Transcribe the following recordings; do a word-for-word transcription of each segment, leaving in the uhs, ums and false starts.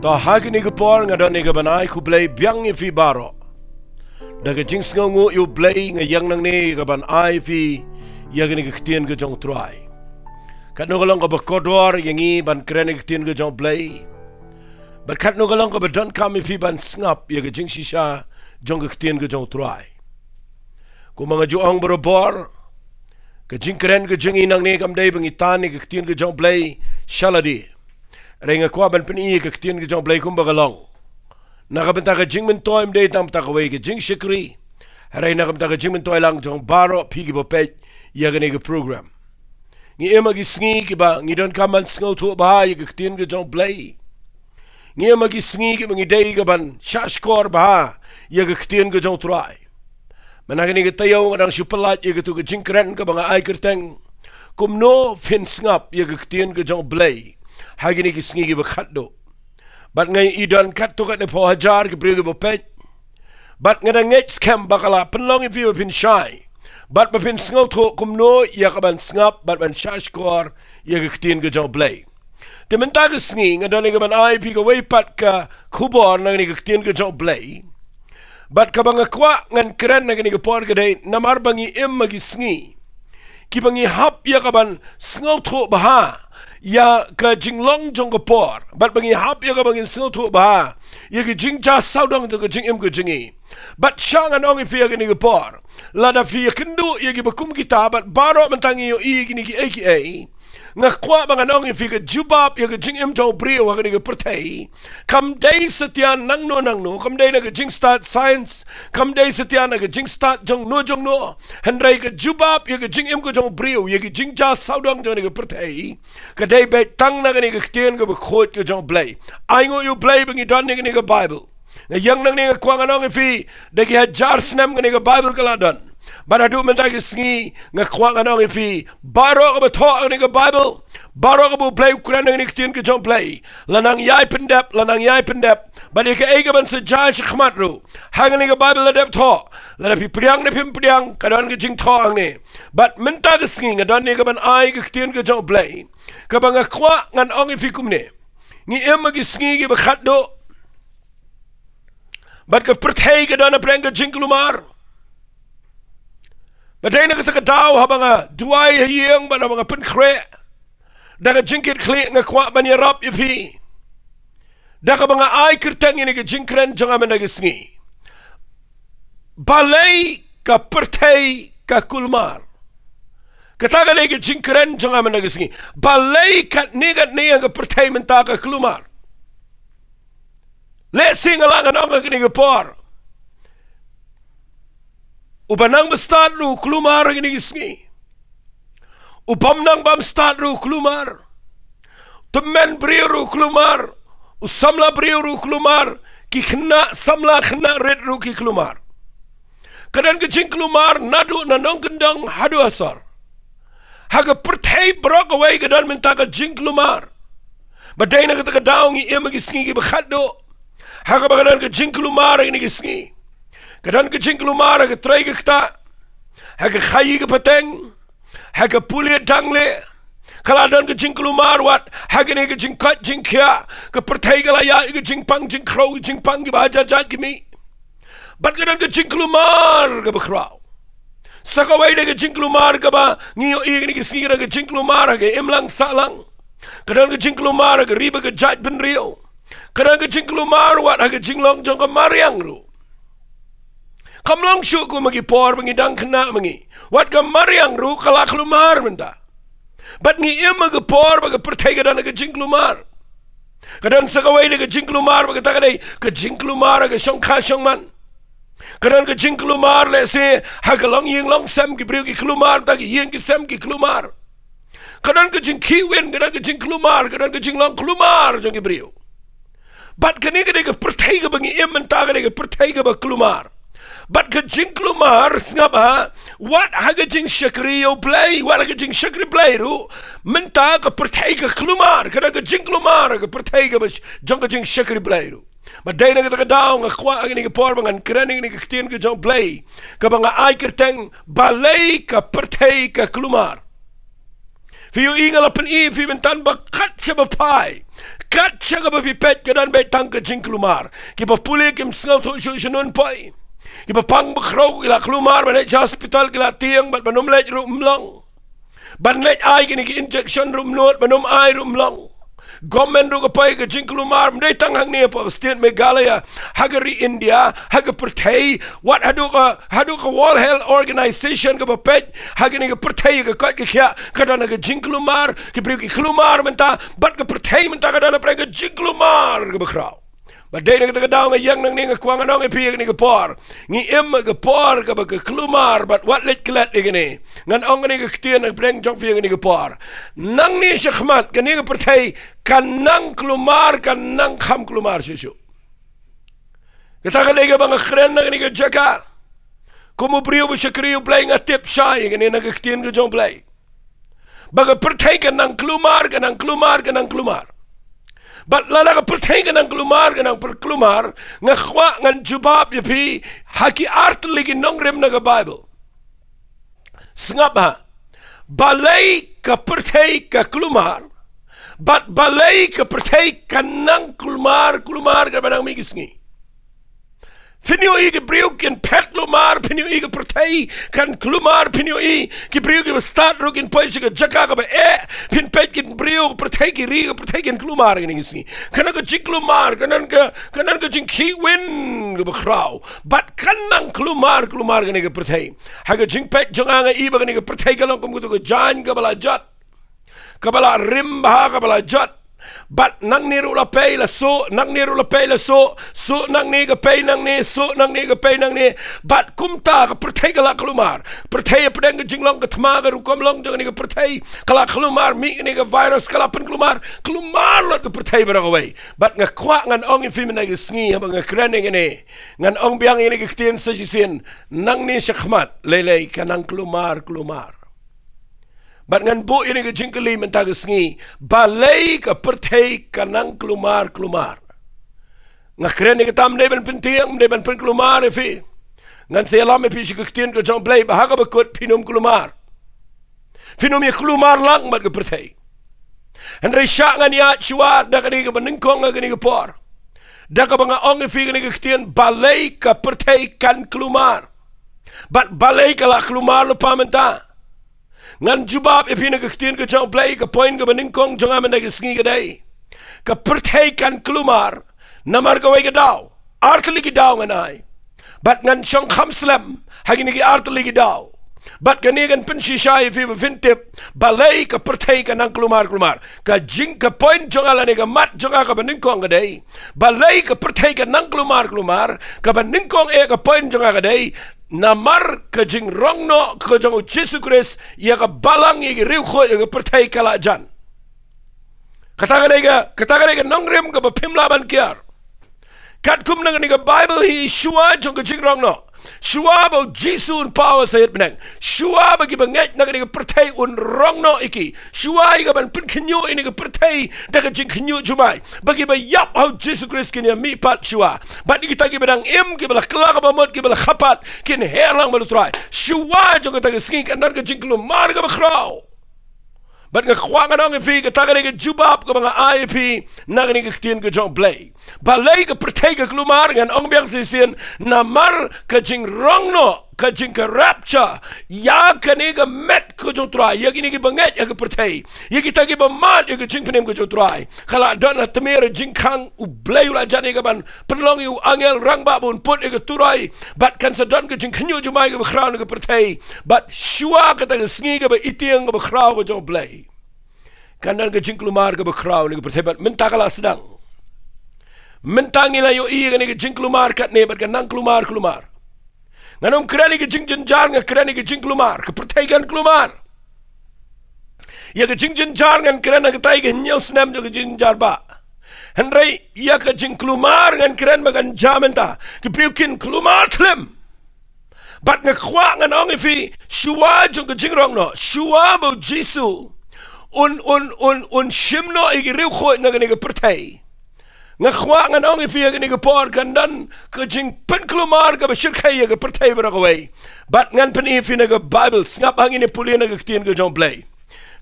To ha kane ka por nga don ïa ka ban ai khublei biang ïa phi baroh. Da ka jingsngewnguh ïa U Blei nga ïeng nangne ïa ka ban ai ïa phi ïa kane ka ktien ka jong U Trai. Katno ka long kaba kordor ïa ngi ban kren ïa ka ktien ka jong U Blei. Bad katno ka long kaba donkam ïa phi ban sngap ïa ka jingshisha jong ka ktien ka jong U Trai. Kumba nga ju ong barabor, ka jingkren ka jong ngi nangne kam dei ba ngi tan ïa ka ktien ka jong U Blei sha lade. Hynrei nga kwah ban pyni ïa ka ktien ka jong U Blei kumba ka long. Na ka bynta ka jingmyntoi ym dei tang bynta kawei ka jingshakri. Hynrei na ka bynta ka jingmyntoi lang jong baroh phi kiba peit ïa kane ka program. Ngi im ha ki sngi kiba ngi donkam ban sngewthuh bha ïa ka ktien ka jong U Blei. Ngi im ha ki sngi kiba ngi dei ka ban shahshkor bha ïa ka ktien ka jong U Trai. Mynta kane ka taïew nga dang shu pyllait ïa katu ka jingkren kaba nga ai kyrteng, kumno phin sngap ïa ka ktien ka jong U Blei ha kine ki sngi kiba khatduh. Bad nga ïohi don katto katne phew hajar ki briew kiba peit. Bad nga dang ngeit skhem ba ka la pynlong ïa phi ba phin shai bad ba phin sngewthuh kumno ïa ka ban sngap bad ban shahshkor ïa ka ktien ka jong U Blei. Te mynta ka sngi nga don ïa ka ban ai ïa phi kawei pat ka khubor na kane ka ktien ka jong U Blei. Bad kaba nga kwah ngan kren na kane ka por ka dei namar ba ngi im ha ki sngi kiba ngi hap ïa ka ban sngewthuh bha ïa ka jinglong jong ka por. Bad ba ngi hap ïa ka ba ngin sngewthuh bha ïa ka jingjia sawdong jong ka jingim ka jong ngi. Bad sha ngan ong ïa phi ha kane ka por, lada phi ïakynduh ïa kiba kum kita bad baroh mynta ngi ïohi ïa kine kiei kiei. Nga kwah ba ngan ong ïa phi ka jubab ïa ka jingim jong u briew ha kane ka pyrthei kam dei satia nangno nangno, kam dei na ka jingstad science, kam dei satia na ka jingstad jongno jongno. Hynrei ka jubab ïa ka jingim ka jong u briew, ïa ka jingjia sawdong jong kane ka pyrthei, ka dei beit tang na kane ka ktien kaba khuid ka jong U Blei. Ainguh ïa U Blei ba ngi don ïa kane ka Baibl. Nga ïeng nangne nga kwah ngan ong ïa phi, da ki hajar snem kane ka Baibl ka la don. Bad haduh mynta ki sngi nga kwah ngan ong ïa phi, baroh kaba thoh kane ka Baibl, baroh kaba U Blei u kren kane ka ktien ka jong U Blei, la nang ïai pyndep, la nang ïai pyndep. Bad ïa kaei kaban sa jia shakhmat ruh, ha kane ka Baibl la dep thoh, lada phi pdiang ne phim pdiang, ka don ka jingthoh hangne. Bad mynta ka sngi nga don ïa kaban ai ka ktien ka jong U Blei, kaba nga kwah ngan ong ïa phi kumne. Ngi im ha ki sngi kiba khatduh. Bad ka pyrthei ka don hapdeng ka jingkulmar. Bad dei na kata ka daw haba nga duwai ha ïing bad haba nga pynkhreh da ka jingkitkhlieh nga kwah ban ïarap ïa phi da kaba nga ai kyrteng ïa kane ka jingkren jong nga mynta ka sngi. Balei ka pyrthei ka kulmar? Kata ka dei ka jingkren jong nga mynta ka sngi. Balei katne katne ha ka pyrthei mynta ka kulmar? Lehse nga lah ngan ong ha kane ka por, uba nang ba stad ruh u kulmar ha kine ki sngi. U bym nang bym stad ruh u kulmar. U tymmen briew ruh u kulmar. U samla briew ruh u kulmar. Ki khynnah samla khynnah rit ruh ki kulmar. Ka don ka jingkulmar naduh na nongkyndong haduh ha sor. Ha ka pyrthei baroh kawei ka don mynta ka jingkulmar. Bad dei na kata ka daw ngi im ha ki sngi kiba khatduh ha kaba ka don ka jingkulmar ha kine ki sngi. Ka don ka jingkulmar ha ka trei ka ktah, ha ka khaïi ka pateng, ha ka pule dangleh. Ka la don ka jingkulmar wat ha kane ka jingkoit jingkhiah. Ka pyrthei ka la ïaid ïa ka jingpang jingkhrew, ka jingpang kiba hajar jait ki mih. Bad ka don ka jingkulmar kaba khraw. Sa kawei de ka jingkulmar kaba ngi ïohi ha kine ki sngi, ka don ka jingkulmar ha ka imlang sahlang. Ka don ka jingkulmar ha ka ri bad ka jaitbynriew. Ka don ka jingkulmar wat ha ka jinglong jong ka mariang ruh. Kam long shuh kum ha ki por ba ngi dang khynnah ma ngi. Wat ka mariang ruh ka la kulmar mynta. Bad ngi im ha ka por ba ka pyrthei ka don ha ka jingkulmar. Ka don sa kawei de ka jingkulmar ba kata ka dei ka jingkulmar ha ka shongkha shongman. Ka don ka jingkulmar lehse ha ka longïing longsem, ki briew ki kulmar, ta ki ïing ki sem ki kulmar. Ka don ka jingkhih win, ka don ka jingkulmar, ka don ka jinglong kulmar jong ki briew. Bad kane ka dei ka pyrthei kaba ngi im mynta, ka dei ka pyrthei kaba kulmar. Bad ka jingkulmar, sngap ha, wat ha ka jingshakri ïa U Blei, wat ha ka jingshakri Blei ruh, mynta ka pyrthei ka kulmar, ka don ka jingkulmar ka pyrthei kaba sh-, jong ka jingshakri Blei ruh. Bad dei na kata ka daw nga kwah ha kane ka por ba ngan kren ïa kane ka ktien ka jong U Blei, kaba nga ai kyrteng, balei ka pyrthei ka kulmar. Phi ïohi, nga la pyni ïa phi mynta ba kat shaba phai, kat sha kaba phi peit ka don beit tang ka jingklumar. Kiba pule kim sngewthuh shuh shanun poi. Kiba pang ba khraw ki la klumar, ban leit sha hospital ki la tieng, bad ban ym leit ruh ym long. Ban leit ai kine ki injection ruh ym nud, ban ym ai ruh ym long. Government ruh ka poi ka jingklumar, ym dei tang hangne hapoh state Meghalaya, ha ka ri India, ha ka pyrthei, wat haduh ka, haduh ka World Health Organization kaba peit ha kine ka pyrthei ka koit ka khiah, ka don ha ka jingklumar, ki briew ki klumar mynta, bad ka pyrthei mynta ka don hapdeng ka jingklumar kaba khraw. Bad dei na kata ka daw nga ïeng nangne nga kwah ngan ong ïa phi ha kane ka por. Ngi im ha ka por kaba ka klumar bad wat leit klet ïa kane. Ngan ong kane ka ktien hapdeng jong phi ha kane ka por. Nangne shakhmat kane ka pyrthei kan nang klumar, kan nang kham klumar shuh shuh. Kata ka dei kaba nga kren na kane ka jaka. Kum u briew ba shakri U Blei nga tip shai ïa kane na ka ktien ka jong U Blei. Ba ka pyrthei ka nang klumar, ka nang klumar, ka nang klumar. Bad lada ka pyrthei ka nang klumar, ka nang pyrklumar, nga kwah ngan jubab ïa phi ha ki artylli ki nongrim na ka Baibl. Sngap ha. Balei ka pyrthei ka klumar, bad balei ka pyrthei ka nang klumar, klumar kaba nang mih ki sngi. Phin ïohi ki briew kin phet klumar, phin ïohi ki pyrthei kan klumar, phin ïohi ki briew kiba stad ruh kin poi sha ka jaka kaba eh, phin peit ki briew, ki pyrthei, ki ri, ki pyrthei kin klumar kine ki sngi. Ka nang ka jingklumar, ka nang ka, ka nang ka jingkhih win kaba khraw. Bad ka nang klumar, klumar kane ka pyrthei. Ha ka jingpeit jong nga nga i ba kane ka pyrthei ka long kum kato ka jaiñ kaba la jot. Kaba la rim bha, kaba la jot. Bad nangne ruh la pei la suh, nangne ruh la pei la suh, suh nangne ka pei nangne, suh nangne ka pei nangne. Bad kumta ka pyrthei ka la klumar. Pyrthei hapdeng ka jinglong ka thma, ka rukom long jong kane ka pyrthei ka la klumar, mih kane ka virus ka la pynklumar, klumar lut ka pyrthei baroh kawei. Bad nga kwah ngan ong ïa phi mynta ka sngi haba nga kren ïa kane. Ngan ong biang ïa kane ka ktien sa shisien, nangne shakhmat lei lei ka nang klumar, klumar. Bad ngan buh ïa kane ka jingkylli mynta ka sngi, balei ka pyrthei ka nang klumar, klumar. Nga kren ïa kata ym dei ban pyntieng, ym dei ban pynklumar ïa phi. Ngan sa ïalam ïa phi sha ka ktien ka jong U Blei ba ha kaba kut phin ym klumar. Phin ym ïa klumar lang bad ka pyrthei. Hynrei shah ngan ïa shuwa da kane kaba nyngkong ha kane ka por. Da kaba nga ong ïa phi kane ka ktien, balei ka pyrthei kan klumar. Bad balei ka la klumar lypa mynta. Ngan jubab ïa phi na ka ktien ka jong U Blei, ka point kaba nyngkong jong nga mynta ka sngi ka dei, ka pyrthei kan klumar namar kawei ka daw. Artylli ki daw ngan ai. Bad ngan shong kham slem ha kine ki artylli ki daw. Bad kane kan pynshisha ïa phi ba phin tip balei ka pyrthei ka nang klumar, klumar. Ka jing, ka point jong nga lane ka mat jong nga kaba nyngkong ka dei, balei ka pyrthei ka nang klumar, klumar. Kaba nyngkong eh ka point jong nga ka dei, namar ka jingrong noh ka jong U Jisu Khrist ïa ka balang, ïa ki riewkhuid, ïa ka pyrthei ka la jan. Kata ka dei ka, kata ka dei ka nongrim kaba phim lah ban kiar. Katkum na kane ka Baibl hi, shuwa jong ka jingrong noh, shuwa ba U Jisu un paw ha sahied bneng, shuwa ba ki bangeit na kane ka pyrthei un rong noh ïa ki, shuwa ïa ka ban pynkhynñiuh ïa kane ka pyrthei da ka jingkhynñiuh jumai, ba ki ba ïap ha U Jisu Khrist kin ïa mihpat shuwa. Bad ïa kita ki ba dang im, ki ba la kylla ka bamut, ki ba la khapat, kin her lang bad U Trai. Shuwa jong kata ka sngi kan don ka jingklumar kaba khraw. Bad nga kwah ngan ong ïa phi, kata ka dei ka jubab kaba nga ai ïa phi na kane ka ktien ka jong U Blei. Balei ka pyrthei ka klumar, ngan ong biang shisien, namar ka jingrong noh, ka jing, ka rapture ïa kane ka met ka jong U Trai, ïa kine ki bangeit ha ka pyrthei, ïa kita ki ba mad ïa ka jingpynim ka jong U Trai. Ka la don ha tmier jingkhang, U Blei u la jan ïa ka ban pynlong ïa u angel rangbah ba un put ïa ka turoi. Bad kan sa don ka jingkhynñiuh jumai kaba khraw na ka pyrthei. Bad shuwa kata ka sngi kaba itieng kaba khraw ka jong U Blei, kan don ka jingklumar kaba khraw na ka pyrthei. Bad mynta ka la sdang. Mynta ngi la ïohi ïa kane ka jingklumar katne, bad ka nang klumar, klumar. Ngan ym kren ïa ka jingjynjar, nga kren ïa ka jingklumar. Ka pyrthei kan klumar. Ïa ka jingjynjar ngan kren ha katai ka hynñiew snem jong ka jingjynjar bah. Hynrei ïa ka jingklumar ngan kren ba kan jia mynta. Ki briew kin klumar khlem. Bad nga kwah ngan ong ïa phi, shuwa jong ka jingrong noh, shuwa ba U Jisu un, un, un, un shim noh ïa ki riewkhuid na kane ka pyrthei, nga kwah ngan ong ïa phi ha kane ka por kan don ka jingpynklumar kaba shyrkhei ïa ka pyrthei baroh kawei. Bad ngan pyni ïa phi na ka Baibl, sngap ha ngi ïa pule na ka ktien ka jong U Blei.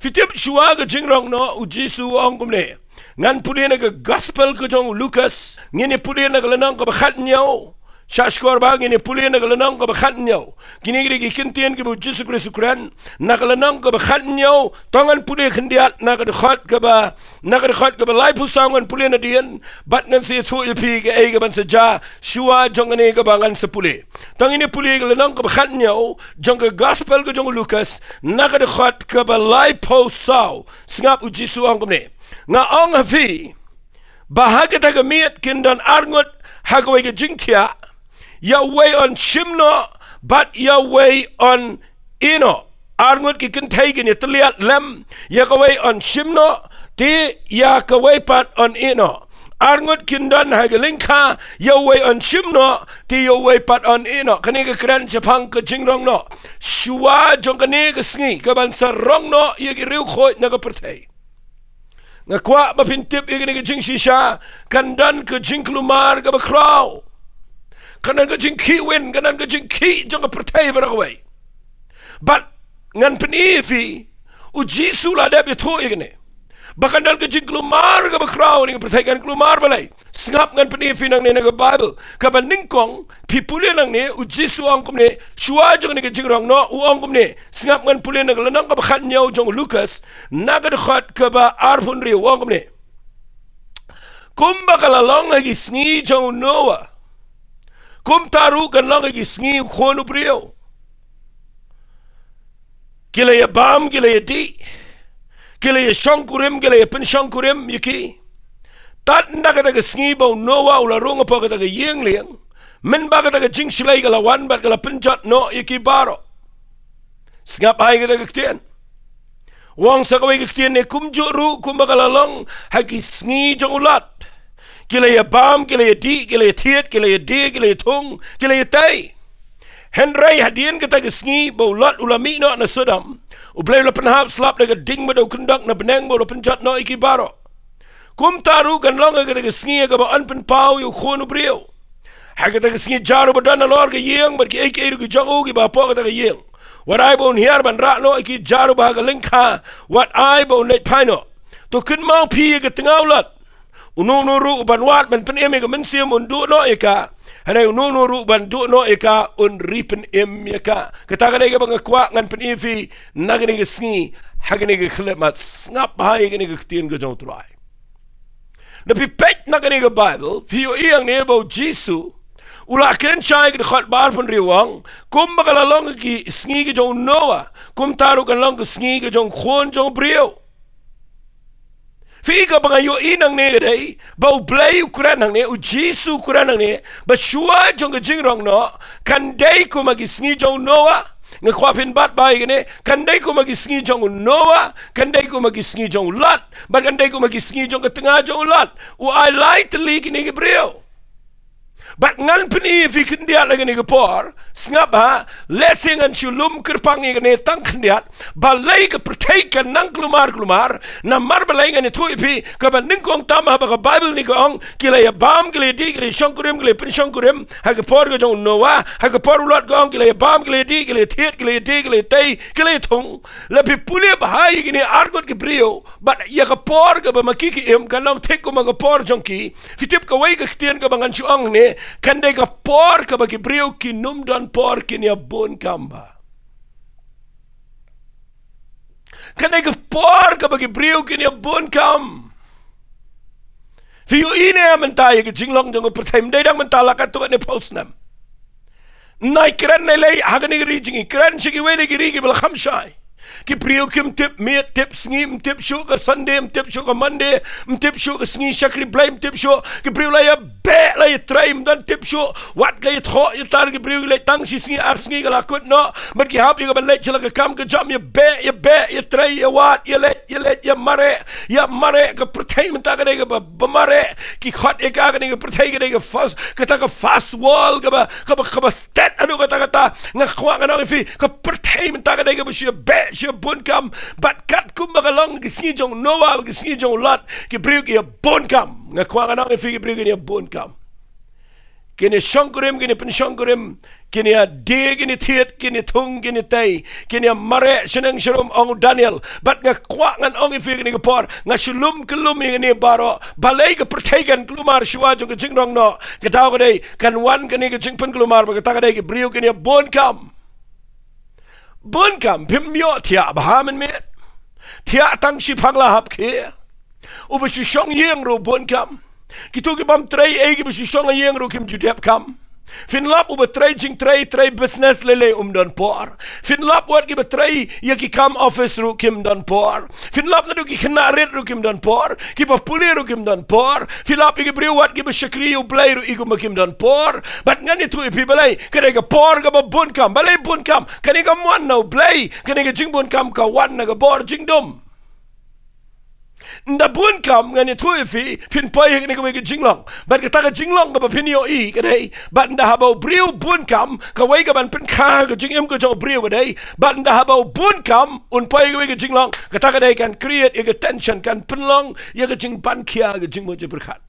Phi tip shuwa ka jingrong noh, U Jisu u ong kumne, Ngan pule na ka gospel ka jong u Lukas, ngin ïa pule na ka lynnong kaba khathynñiew. Sha shkor ba ngin ïa pule na ka lynnong kaba khathynñiew. Kine ki dei ki kyntien kiba u Jisu Khrist u kren, na ka lynnong kaba khathynñiew, to ngan pule khyndiat na ka dkhot kaba, na ka dkhot kaba laiphew saw ngan pule nadien, bad ngan sa ïathuh ïa phi kaei kaban sa jia shuwa jong kane kaba ngan sa pule. To ngin ïa pule ka lynnong kaba khathynñiew jong ka gospel ka jong u Lukas, na ka dkhot kaba laiphew saw. Sngap, u Jisu u ong kumne: Nga ong ha phi, ba ha kata ka miet kin don arngut ha kawei ka jingthiah, ïa uwei yn shim noh, bad ïa uwei yn ïeh noh. Arngut ki kynthei kin ïatylliat lem, ïa kawei yn shim noh, te ïa kawei pat yn ïeh noh. Arngut kin don ha ka lyngkha, ïa uwei yn shim noh, te ïa uwei pat yn ïeh noh. Kane ka kren shaphang ka jingrong noh shuwa jong kane ka sngi kaban sa rong noh ïa ki riewkhuid na ka pyrthei. Nga kwah ba phin tip ïa kane ka jingshisha, kan don ka jingkulmar kaba khraw. Kan don ka jingkhih win, kan don ka jingkhih jong ka pyrthei baroh kawei. Bad ngan pyni ïa phi, u Jisu u la dep ïathuh ïa kane, ba kan don ka jingkulmar kaba khraw ha kane ka pyrthei. Kan kulmar balei? Sngap, ngan pyni ïa phi nangne na ka Baibl. Kaba nyngkong, phi pule nangne, u Jisu u ong kumne, shuwa jong kane ka jingrong noh, u ong kumne. Sngap, ngan pule na ka lynnong kaba khathynñiew jong u Lukas, na ka dkhot kaba arphew hynriew, u ong kumne: Kumba ka la long ha ki sngi jong u Noah, kumta ruh kan long ha ki sngi u Khun u briew. Ki la ïabam, ki la ïadih, ki la ïashongkurim, ki la ïapynshongkurim ïa ki. Tad na kata ka sngi ba u Noah u la rung hapoh kata ka ïing lieng, mynba kata ka jingshlei ka la wan bad ka la pynjot noh ïa ki baroh. Sngap bha ïa kata ka ktien. U ong sa kawei ka ktien ne: Kumjuh ruh kumba ka la long ha ki sngi jong u Lot. Ki la ïabam, ki la ïadih, ki la ïathied, ki la ïadie, ki la ïathung, ki la ïatei. Hynrei hadien kata ka sngi ba u Lot u la mih noh na Sodom, U Blei u la pynhap slap da ka ding ba dei kyndok na bneng bad u la pynjot noh ïa ki baroh. Kumta ruh kan long ha kata ka sngi ha kaba yn pynpaw ïa u Khun u briew. Ha kata ka sngi jar uba don halor ka ïing bad kiei kiei ruh ki jong u kiba hapoh kata ka ïing, wat ai ba un hiar ban rah noh ïa ki, jar uba ha ka lyngkha, wat ai ba un leit phai noh. To kynmaw phi ïa ka tnga u Lot. Uno uno ruh uban wad ban pynim ïa ka mynsiem un duh noh ïa ka. Hynrei uno uno ruh uban duh noh ïa ka un re pynim ïa ka. Kata ka dei kaba nga kwah ngan pyni ïa phi na kane ka sngi ha kane ka khyllipmat. Sngap bha ïa kane ka ktien ka jong u Trai. Lada phi peit na kane ka Baibl, phi ïohi hangne ba u Jisu u la kren shai ha ka dkhot ba arphew hynriew, u ong: Kumba ka la long ha ki sngi ka jong u Noah, kumta ruh kan long ha ki sngi ka jong u Khun jong u briew. Phi, kaba nga ïohi nangne ka dei ba U Blei u kren hangne, u Jisu u kren hangne, ba shuwa jong ka jingrong noh kan dei kum ha ki sngi jong u Noah. Nga kwah phin bat bha ïa kane, kan dei kum ha ki sngi jong u Noah, kan dei kum ha ki sngi jong u Lot, bad kan dei kum ha ki sngi jong ka tnga jong u Lot. U ai lai tylli kine ki briew. Bad ngan pyni ïa phi khyndiat ha kane ka por. Sngap bha, lehse ngan shu lum kyrpang ïa kane tang khyndiat. Balei ka pyrthei ka nang kulmar kulmar? Namar balei? Ngan ïathuh ïa phi. Kaba nyngkong, tam haba ka Baibl ne ka ong, ki la ïabam, ki la ïadih, ki la ïashongkurim, ki la ïapynshongkurim. Ha ka por ka jong u Noah, ha ka por u Lot, ka ong, ki la ïabam, ki la ïadih, ki la ïathied, ki la ïadie, ki la ïatei, ki la ïathung. Lada phi pule bha ïa kine arngut ki briew bad ïa ka por kaba ma ki ki im, kan long thik kum ha ka por jong ki. Phi tip kawei ka ktien kaba ngan shu ong ne, kan dei ka por kaba ki briew kin ym don por kin ïa bun kam bha. Kan dei ka por kaba ki briew kin ïa bun kam. Phi ïohi ne mynta ïa ka jinglong jong ka pyrthei, ym dei dang mynta, la katto katne phew snem. Nai kren nai lei ha kane ka ri jong ngi, kren sha kiwei de ki ri kiba la kham shai. Ki briew kim tip miet tip sngi, ym tip shuh ka Sunday, ym tip shuh ka Monday, ym tip shuh ka sngi shakri Blei, ym tip shuh. Ki briew la ïabeh, la ïatrei, ym don tip shuh. Wat ka ïathoh ïatar ki briew, ki leit tang shi sngi ar sngi ka la kut noh. Bad ki hap ïa kaban leit sha la ka kam ka jam, ïabeh, ïabeh, ïatrei, ïawad, ïaleit, ïaleit, ïamareh, ïamareh. Ka pyrthei mynta ka dei kaba, ba mareh. Ki khot ïa ka, kane ka pyrthei ka dei ka first, kata ka first world, kaba, kaba, kaba state, anu kata, kata. Nga kwah ngan ong ïa phi, ka pyrthei mynta ka dei kaba shu ïabeh, shu ïabun kam. Bad katkum ba ka long ki sngi jong u Noah, ki sngi jong u Lot, ki briew ki ïabun kam. Nga kwah ngan ong ïa phi, ki briew kin ïabun kam. Kin ïashongkurim, kin ïapynshongkurim, Kin ïa die, kin ïa thied, kin ïa thung, kin ïa tei, kin ïa mareh shaneng sharum, ong u Daniel. Bad nga kwah ngan ong ïa phi kane ka por, nga shu lum kyllum ïa kane baroh. Balei ka pyrthei kan kulmar shuwa jong ka jingrong noh? Ka daw ka dei, kan wan kane ka jingpynkulmar, bad kata ka dei ki briew kin ïa bun kam. Bun kam, phim ïoh thiah bha mynmiet. Thiah tang shiphang la hap khie. Uba shu shong ïing ruh bun kam. Kito ki bym trei ei, kiba shu shong ïing ruh kim ju dep kam. Phin lap uba trei jingtrei, trei business lei lei um don por. Phin lap wat kiba trei ïa ki kam office ruh kim don por. Phin lap naduh ki khynnah rit ruh kim don por. Kiba pule ruh kim don por. Phin lap ïa ki briew wat kiba shakri ïa U Blei ruh i kumba kim don por. Bad ngan ïathuh ïa phi balei, ka dei ka por kaba bun kam. Balei bun kam? Kane kam wan na U Blei. Kane ka jingbun kam ka wan na ka bor jingdum. Ynda bun kam, ngan ïathuh ïa phi, phin poi ha kane kawei ka jinglong. Bad kata ka jinglong kaba phin ïohi ka dei, bad ynda haba u briew bun kam, kawei kaban pynkha ka jingim ka jong u briew ka dei, bad ynda haba u bun kam un poi ha kawei ka jinglong, kata ka dei kan create ïa ka tension, kan pynlong ïa ka jingbankhia, ka jingmut jingpyrkhat.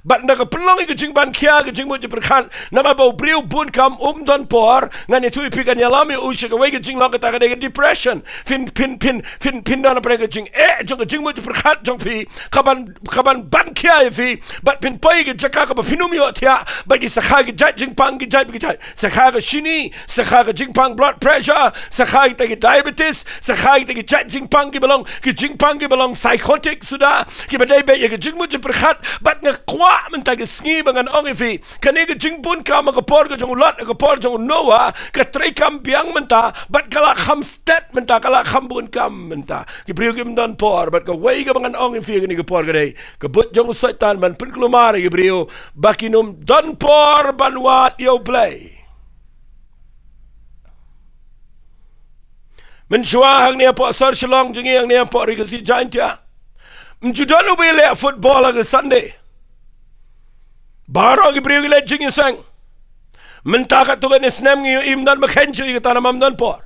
Bad ynda ka pynlong ïa ka jingbankhia, ka jingmut jingpyrkhat, namar ba u briew bun kam um don por, ngan ïathuh ïa phi, kan ïalam ïa u sha kawei ka jinglong, kata ka dei ka depression. Phin, phin, phin, phin, phin don ha pdeng ka jingeh jong ka jingmut jingpyrkhat jong phi, kaban, kaban bankhia ïa phi. Bad phin poi ha ka jaka kaba phin ym ïoh thiah. Bad ki sakha ki jait jingpang ki jait ki jait. Sakha ka shini, sakha ka jingpang blood pressure, sakha kita ki diabetes, sakha kita ki jait jingpang kiba long, ki jingpang kiba long psychotic suda, kiba dei beit ïa ka jingmut jingpyrkhat. Bad nga kwah mynta ka sngi ba ngan ong ïa phi, kane ka jingbun kam ha ka por ka jong u Lot, ha ka por jong u Noah, ka trei kam biang mynta, bad ka la kham stet mynta, ka la kham bun kam mynta. Ki briew kim don por, bad kawei kaba ngan ong ïa phi kane ka por ka dei, ka buit jong u Soitan ban pynkulmar ïa ki briew, ba kin ym don por ban wad ïa U Blei. Mynshuwa hangne hapoh sor Shillong jong ngi, hangne hapoh ri Khasi Jaintia, ym ju don uba ïaleh football ha ka Sunday. Baroh ki briew ki leit jingïaseng. Mynta katto katne snem ngi ïohi ym don ba kheiñ shuh ïa kata namar ym don por.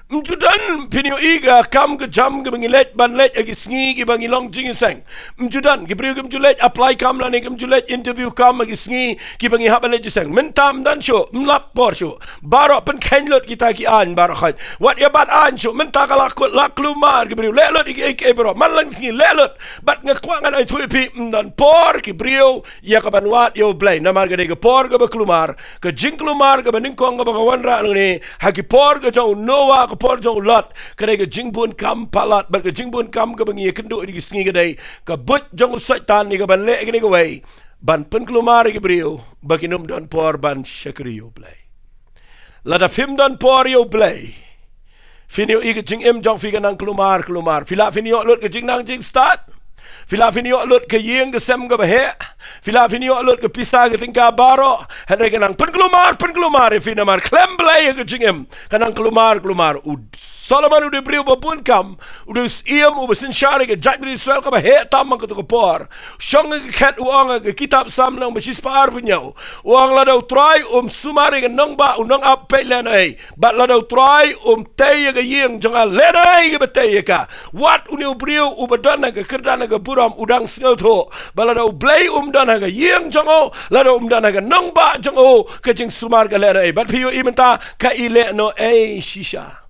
Ym ju don, phin ïohi ka kam ka jam kaba ngi leit ban leit ha ki sngi kiba ngi long jingïaseng. Ym ju don, ki briew kim ju leit apply kam lane kim ju leit interview kam ha ki sngi kiba ngi hap ban leit jingïaseng. Mynta ym don shuh, ym lap por shuh. Baroh pynkheiñ lut kita ki aiñ baroh khoit. Wat ïa bat aiñ shuh, mynta ka la kut, la kulmar ki briew. Leh lut ïa kiei kiei baroh, man la ki sngi leh lut. Bad nga kwah ngan ïathuh ïa phi, ym don por ki briew ïa kaban wad ïa U Blei, namar ka dei ka por kaba kulmar, ka jingkulmar kaba nyngkong kaba ka wanrah nangne, ha ki por ka jong u Noah, ka por jong u Lot, ka dei ka jingbun kam palat, bad ka jingbun kam kaba ngi ïakynduh ïa ki sngi ka dei, ka buit jong u Soitan ïa kaban leh kane kawei, ban pynkulmar ïa ki briew, ba kin ym don por ban shakri ïa U Blei. Lada phim don por ïa U Blei, phin ïohi ka jingim jong phi ka nang kulmar kulmar. Phi lah phin ïoh lut ka jingnang jingstad. Phi lah phin ïoh lut ka ïing ka sem kaba heh. Phi lah phin ïoh lut ka pisa ka tyngka baroh. Hynrei ka nang pynkulmar pynkulmar ïa phi namar khlem Blei ïa ka jingim ka nang kulmar kulmar. U Solomon u dei u briew ba bun kam, u dei u syiem uba synshar ïa ka jaitbynriew Israel kaba heh tam ha kato ka por. Shong ha ka khet, u ong ha ka kitab Salm lynnong ba shispah arphew hynñiew, u ong lada U Trai um sumar ïa ka nongbah, u nongap peit lehnohei. Bad lada U Trai um tei ïa ka ïing jong nga, lehnohei kaba tei ïa ka. Wat une u briew uba don ha ka kyrdan ha ka burom u dang sngewthuh ba lada U Blei um don ha ka ïing jong u, lada um don ha ka nongbah jong u, ka jingsumar ka lehnohei. Bad phi ïohi mynta ka i lehnohei shisha.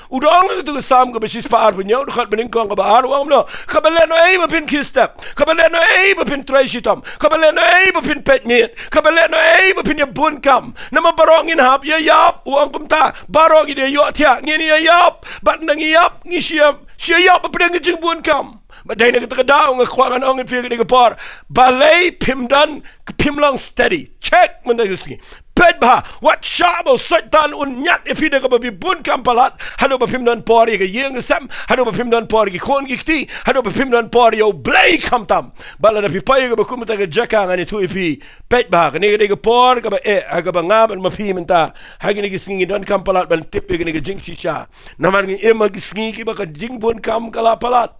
U da ong ha kato ka Salm kaba shispah arphew hynñiew, dkhot ba nyngkong kaba ar, u ong kumno: Kaba lehnohei ba phin khie step, kaba lehnohei ba phin trei shitom, kaba lehnohei ba phin peit miet, kaba lehnohei ba phin ïa bun kam. Namar baroh ngin hap ïa ïap, u ong kumta, baroh ngin ïa ïohthiah, ngin ïa ïap, bad ynda ngi ïap ngi shu ïa, shu ïa ïap hapdeng ka jingbun kam. Bad dei na kata ka daw nga kwah ngan ong ïa phi ha kane ka por, balei phim don, phim long steady. Check mynta ka sngi. Peit bha, wat shah ba u Soitan un ñiad ïa phi da kaba phi bun kam palat, haduh ba phim don por ïa ka ïing ka sem, haduh ba phim don por ïa ki khun ki kti, haduh ba phim don por ïa U Blei khamtam. Bad lada phi poi ha kaba kum kata ka jaka, ngan ïathuh ïa phi, peit bha, kane ka dei ka por kaba eh, ha kaba nga bad ma phi mynta ha kine ki sngi ngi don kam palat ban tip ïa kane ka jingshisha. Namar ngi im ha ki sngi kiba ka jingbun kam ka la palat.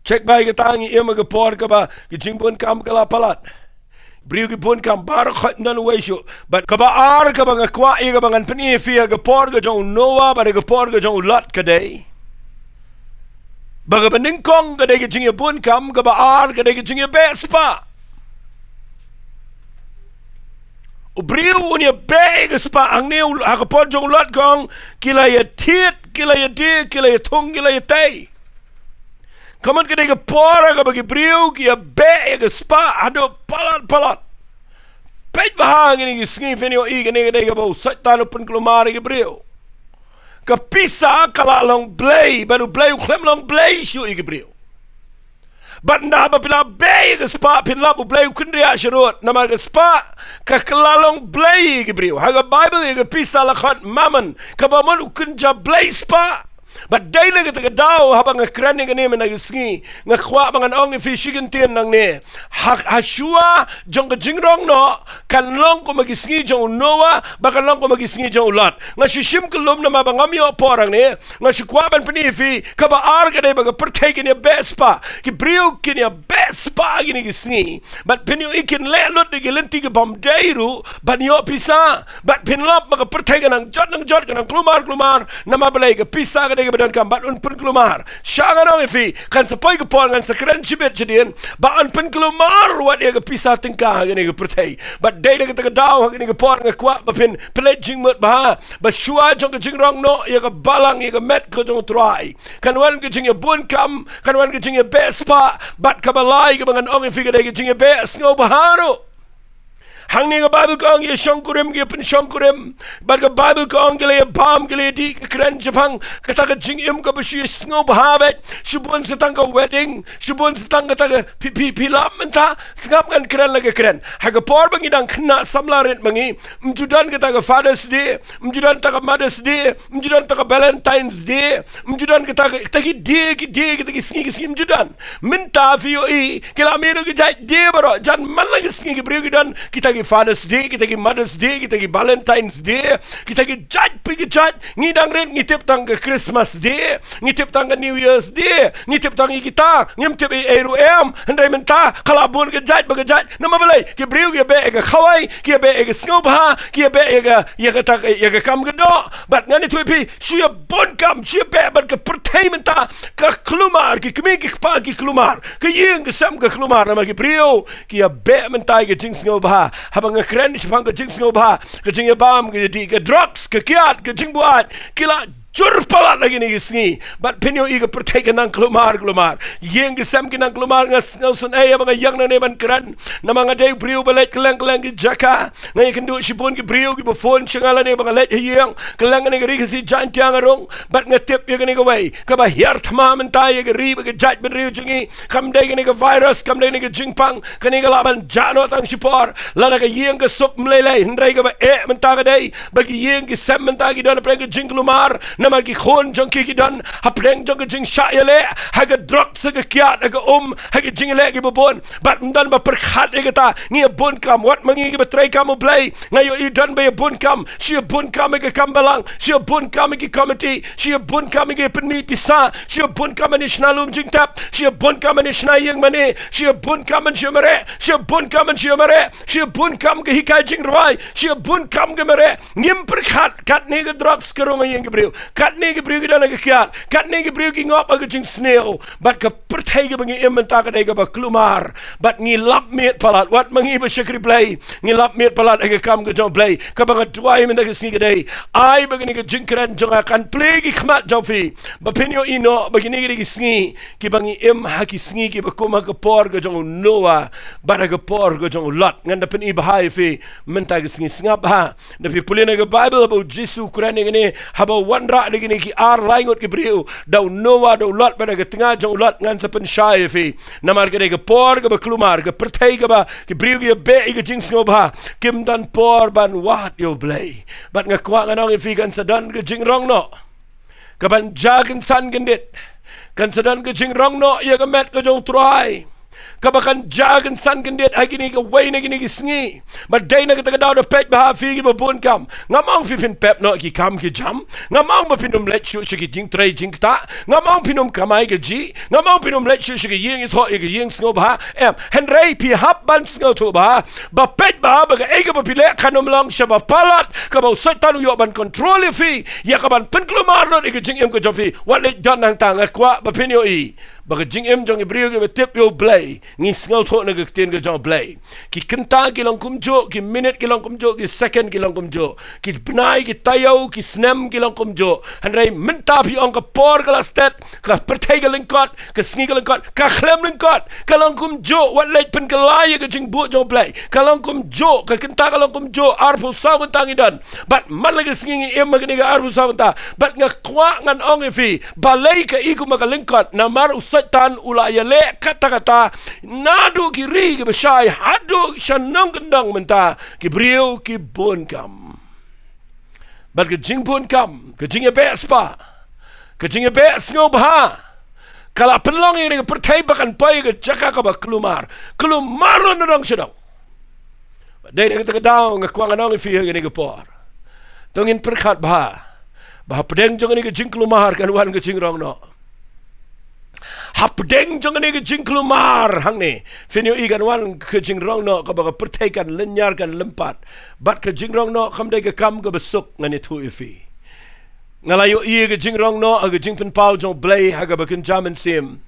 Check bha ïa kata, ngi im ha ka por kaba ka jingbun kam ka la palat. Briew ki bun kam, baroh khoit ym don uwei shuh. Bad kaba ar kaba nga kwah ïa kaba ngan pyni ïa phi ha ka por ka jong u Noah bad ha ka por ka jong u Lot ka dei ba kaba nyngkong ka dei ka jingïabun kam, kaba ar ka dei ka jingïabeh spah. U briew un ïa beh ïa ka spah. Hangne u, ha ka por jong u Lot ka ong, ki la ïa thied, ki la ïa die, ki la ïa thung, ki la ïa tei. Ka mut ka dei ka por ha kaba ki briew ki ïa beh ïa ka spah haduh palat palat. Peit bha ha kine ki sngi, phin ïohi kane ka dei kaba u Soitan u pynkulmar ïa ki briew. Ka pisa ka la long blei, bad u Blei u khlem long blei shuh ïa ki briew. Bad ynda ba phi la beh ïa ka spah, phin lap u Blei u kynriah sharud, namar ka spah ka la long blei ïa ki briew. Ha ka Baibl ïa ka pisa la khot mammon, kaba mut u kynja blei spah. Bad dei na kata ka daw haba nga kren ïa kane mynta ka sngi, nga kwah ba ngan ong ïa phi shi kyntien nangne. Ha, ha shuwa jong ka jingrong noh kan long kum ha ki sngi jong u Noah, bad kan long kum ha ki sngi jong u Lot. Nga shu shim kyllum namar ba ngam ïoh por hangne. Nga shu kwah ban pyni ïa phi, kaba ar ka dei ba ka pyrthei kin ïa beh spah, ki briew kin ïa beh spah ha kine ki sngi. Bad phin ïohi kin leh lut da ki lynti ki bym dei ruh ban ïoh pisa. Bad phin lap ba ka pyrthei ka nang jot nang jot, ka nang kulmar kulmar, namar balei? Ka pisa ka dei kaba donkam, bad un pynkulmar. Sha ngan ong ïa phi, kan sa poi ka por ngan sa kren shibit shadien ba yn pynkulmar wat ïa ka pisa tyngka ha kane ka pyrthei. Bad dei na kata ka daw ha kane ka por nga kwah ba phin pynleit jingmut bha, ba shuwa jong ka jingrong noh ïa ka balang, ïa ka met ka jong u Trai, kan wan ka jingïabun kam, kan wan ka jingïabeh spah. Bad kaba lai kaba ngan ong ïa phi ka dei ka jingïabeh sngewbha ruh. Hangne ka Baibl ka ong ïa shongkurim, ki ïa pynshongkurim. Bad ka Baibl ka ong ki la ïa bam, ki la ïa dih, ka kren shaphang kata ka jingim kaba shu ïa sngewbha beit. Shibun sa tang ka wedding, shibun sa tang kata ka, phi, phi, phi lap mynta, sngap ngan kren la ka kren. Ha ka por ba ngi dang khynnah samla rit ma ngi, ym ju don kata ka Father's Day, ym ju don kata ka Mother's Day, ym ju don kata ka Valentine's Day, ym ju don kata ka, kata ki day, ki day, kata ki sngi, ki sngi, ym ju don. Mynta phi ïohi, ki la mih ruh ki jait day baroh, jan man la ki sngi ki briew ki don kita ki Father's Day, kita ki Mother's Day, kita ki Valentine's Day, kita ki jait pa ki jait. Ngi dang rit ngi tip tang ka Christmas Day, ngi tip tang ka New Year's Day, ngi tip tang ïa kita, ngim tip ei ei ruh em. Hynrei mynta ka la bun ka jait pa ka jait. Namar balei? Ki briew ki ïa beh ïa ka khawai, ki ïa beh ïa ka sngewbha, ki ïa beh ïa ka, ïa kata ka, ïa ka kam ka doh. Bad ngan ïathuh ïa phi, shu ïa bun kam, shu ïa beh, bad ka pyrthei mynta ka kulmar, ki kmie ki kpa ki kulmar, ka ïing ka sem ka kulmar, namar ki briew ki ïa beh mynta ïa ka jingsngewbha. Haba nga kren shaphang ka jingsngewbha, ka jingïabam, ka jingdih, ka drugs, ka kiad, ka jingbuaid, ki la jur palat ha kine ki sngi. Bad phin ïohi ka pyrthei ka nang kulmar kulmar, ïing ka sem ki nang kulmar. Nga sngew sngewsynei haba nga ïeng nangne ban kren, namar nga dei u briew ba leit kylleng kylleng ki jaka. Nga ïakynduh shibun ki briew kiba phone sha nga lane ba nga leit ha ïing kylleng kane ka Ri Khasi Jaiñtia nga rung. Bad nga tip ïa kane kawei kaba hiar thma mynta ïa ka ri bad ka jaitbynriew jong ngi, kam dei kane ka virus, kam dei kane ka jingpang. Kane ka lah ban jah noh tang shipor. Lada ka ïing ka suk ym lei lei, hynrei kaba eh mynta ka dei ba ki ïing ki sem mynta ki don hapdeng ka jingkulmar, namar ki khun jong ki ki don hapdeng jong ka jingshah ïaleh ha ka drugs, ha ka kiad, ha ka um, ha ka jingïaleh kiba bun. Bad ym don ba pyrkhat ïa kata. Ngi ïa bun kam, wat ma ngi kiba trei kam U Blei. Nga ïohi don ba ïa bun kam, shu ïa bun kam ïa ka kam balang, shu ïa bun kam ïa ki komiti, shu ïa bun kam ïa ki pynmih pisa, shu ïa bun kam ban ïa shna lum jingtep, shu ïa bun kam ban ïa shna ïing mane, shu ïa bun kam ban shu ïa mareh, shu ïa bun kam ban shu ïa mareh, shu ïa bun kam ka hikai jingrwai, shu ïa bun kam ka mareh. Ngim pyrkhat, katne ka drugs ka rung ha ïing ki briew, katne ki briew ki don ha ka kiad, katne ki briew ki ngop ha ka jingsniew. Bad ka pyrthei kaba ngi im mynta ka dei kaba kulmar. Bad ngi lap miet palat, wat ma ngi ba shakri Blei, ngi lap miet palat ha ka kam ka jong U Blei. Kaba nga duwai mynta ka sngi ka dei, ai ba kane ka jingkren jong nga kan plie ki khmat jong phi, ba phin ïohi noh ba kine ki dei ki sngi kiba ngi im, ha ki sngi kiba kum ha ka por ka jong u Noah bad ha ka por ka jong u Lot. Ngan da pyni bha ïa phi mynta ka sngi. Sngap bha, da phi pule na ka Baibl haba U Jisu u kren ïa kane, haba u wanrah da kine ki ar lai ngut ki briew, da u Noah, da u Lot, bad ha ka tnga jong u Lot ngan sa pynshai ïa phi. Namar ka dei ka por kaba kulmar, ka pyrthei kaba ki briew ki ïa beh ïa ka jingsngewbha, kim don por ban wad ïa U Blei. Bad nga kwah ngan ong ïa phi, kan sa don ka jingrong noh kaban jia kynsan kyndit. Kan sa don ka jingrong noh ïa ka met ka jong U Trai kaba kan jia kynsan kyndit ha kine kawei na kine ki sngi. Bad dei na kata ka daw da peit bha ha phi kiba bun kam. Ngam ong phi phin pep noh ki kam ki jam. Ngam ong ba phin ym leit shuh sha ki jingtrei jingktah. Ngam ong phin ym kamai kajih. Ngam ong phin ym leit shuh sha ka ïing ïathoh ïa ka ïing sngewbha. Em, hynrei phi hap ban sngewthuh bha, ba peit bha ba kaei kaba phi leh kan ym long shaba palat, kaba u Soitan u ïoh ban kontrol ïa phi, ïa kaban pynkulmar lut ïa ka jingim ka jong phi. Wat leit don hangta. Nga kwah ba phin ïohi Ba ka jingim jong ki briew kiba tip ïa U Blei, ngi sngewthuh na ka ktien ka jong U Blei. Ki kynta ki long kumjuh, ki minit ki long kumjuh, ki second ki long kumjuh. Ki bnai, ki taïew, ki snem ki long kumjuh. Hynrei mynta phi ong ka por ka la stet, ka pyrthei ka lyngkot, ka sngi ka lyngkot, ka khlem lyngkot, ka long kumjuh, wat leit pynkylla ïa ka jingbuh jong U Blei. Ka long kumjuh, ka kynta ka long kumjuh, arphew saw kynta ngi don. Bad man la ka sngi ngi im ha kane ka arphew saw kynta. Bad nga kwah ngan ong ïa phi, balei ka i kumba ka lyngkot, namar u Soitan u la ïaleh katta katta, naduh ki ri kiba shai, haduh sha nongkyndong mynta, ki briew ki bun kam. Bad ka jingbun kam, ka jingïabeh spah, ka jingïabeh sngewbha, ka la pynlong ïa kane ka pyrthei ba kan poi ka jaka kaba kulmar. Kulmar ruh na dong sha dong. Dei na kata ka daw nga kwah ngan ong ïa phi ha kane ka por. To ngin pyrkhat bha. Ba hapdeng jong kane ka jingkulmar kan wan ka jingrong noh. Hapdeng jong kane ka jingkulmar hangne, phin ïohi kan wan ka jingrong noh kaba ka pyrthei kan lynñiar kan lympat. Bad ka jingrong noh kam dei ka kam kaba suk, ngan ïathuh ïa phi. Nga la ïohi ka jingrong noh ha ka jingpynpaw jong U Blei ha kaba kynja mynsiem.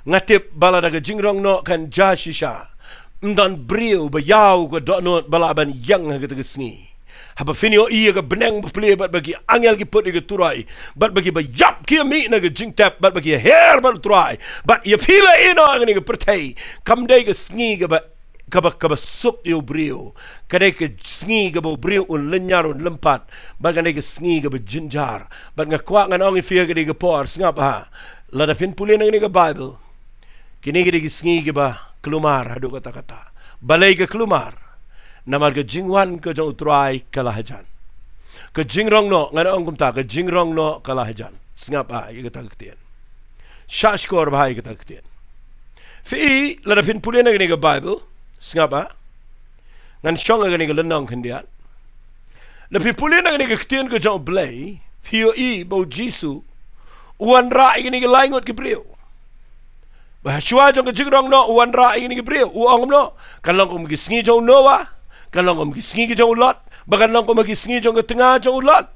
Nga tip ba lada ka jingrong noh kan jia shisha, ym don briew ba ïaw ka dohnud ba lah ban ïeng ha kata ka sngi. Haba phin ïohi ïa ka bneng ba plie bad ba ki angel ki put ïa ka turoi, bad ba kiba ïap ki ïamih na ka jingtep, bad ba ki ïaher bad U Trai, bad ïa phi la ïehnoh ha kane ka pyrthei, kam dei ka sngi kaba, kaba, kaba suk ïa u briew. Ka dei ka sngi kaba u briew un lynñiar un lympat. Bad ka dei ka sngi kaba jynjar. Bad nga kwah ngan ong ïa phi ha kane ka por, sngap bha. Lada phin pule na kane ka Baibl, kine ki dei ki sngi kiba kulmar haduh katta katta. Balei ka kulmar? Namar ka jingwan ka jong U Trai ka la hajan. Ka jingrong noh, ngan ong kumta, ka jingrong noh ka la hajan. Sngap bha ïa kata ka ktien. Shah shkor bha ïa kata ka ktien. Phi, lada phin pule na kane ka Baibl, sngap bha. Ngan shong ha kane ka lynnong khyndiat. Lada phi pule na kane ka ktien ka jong U Blei, phi ïohi ba U Jisu u wanrah ïa kine ki lai ngut ki briew. Ba shuwa jong ka jingrong noh u wanrah ïa kine ki briew, u ong kumno? Kan long kum ki sngi jong u Noah, kan long kum ki sngi ki jong u Lot, ba kan long kum ki sngi jong ka tnga jong u Lot.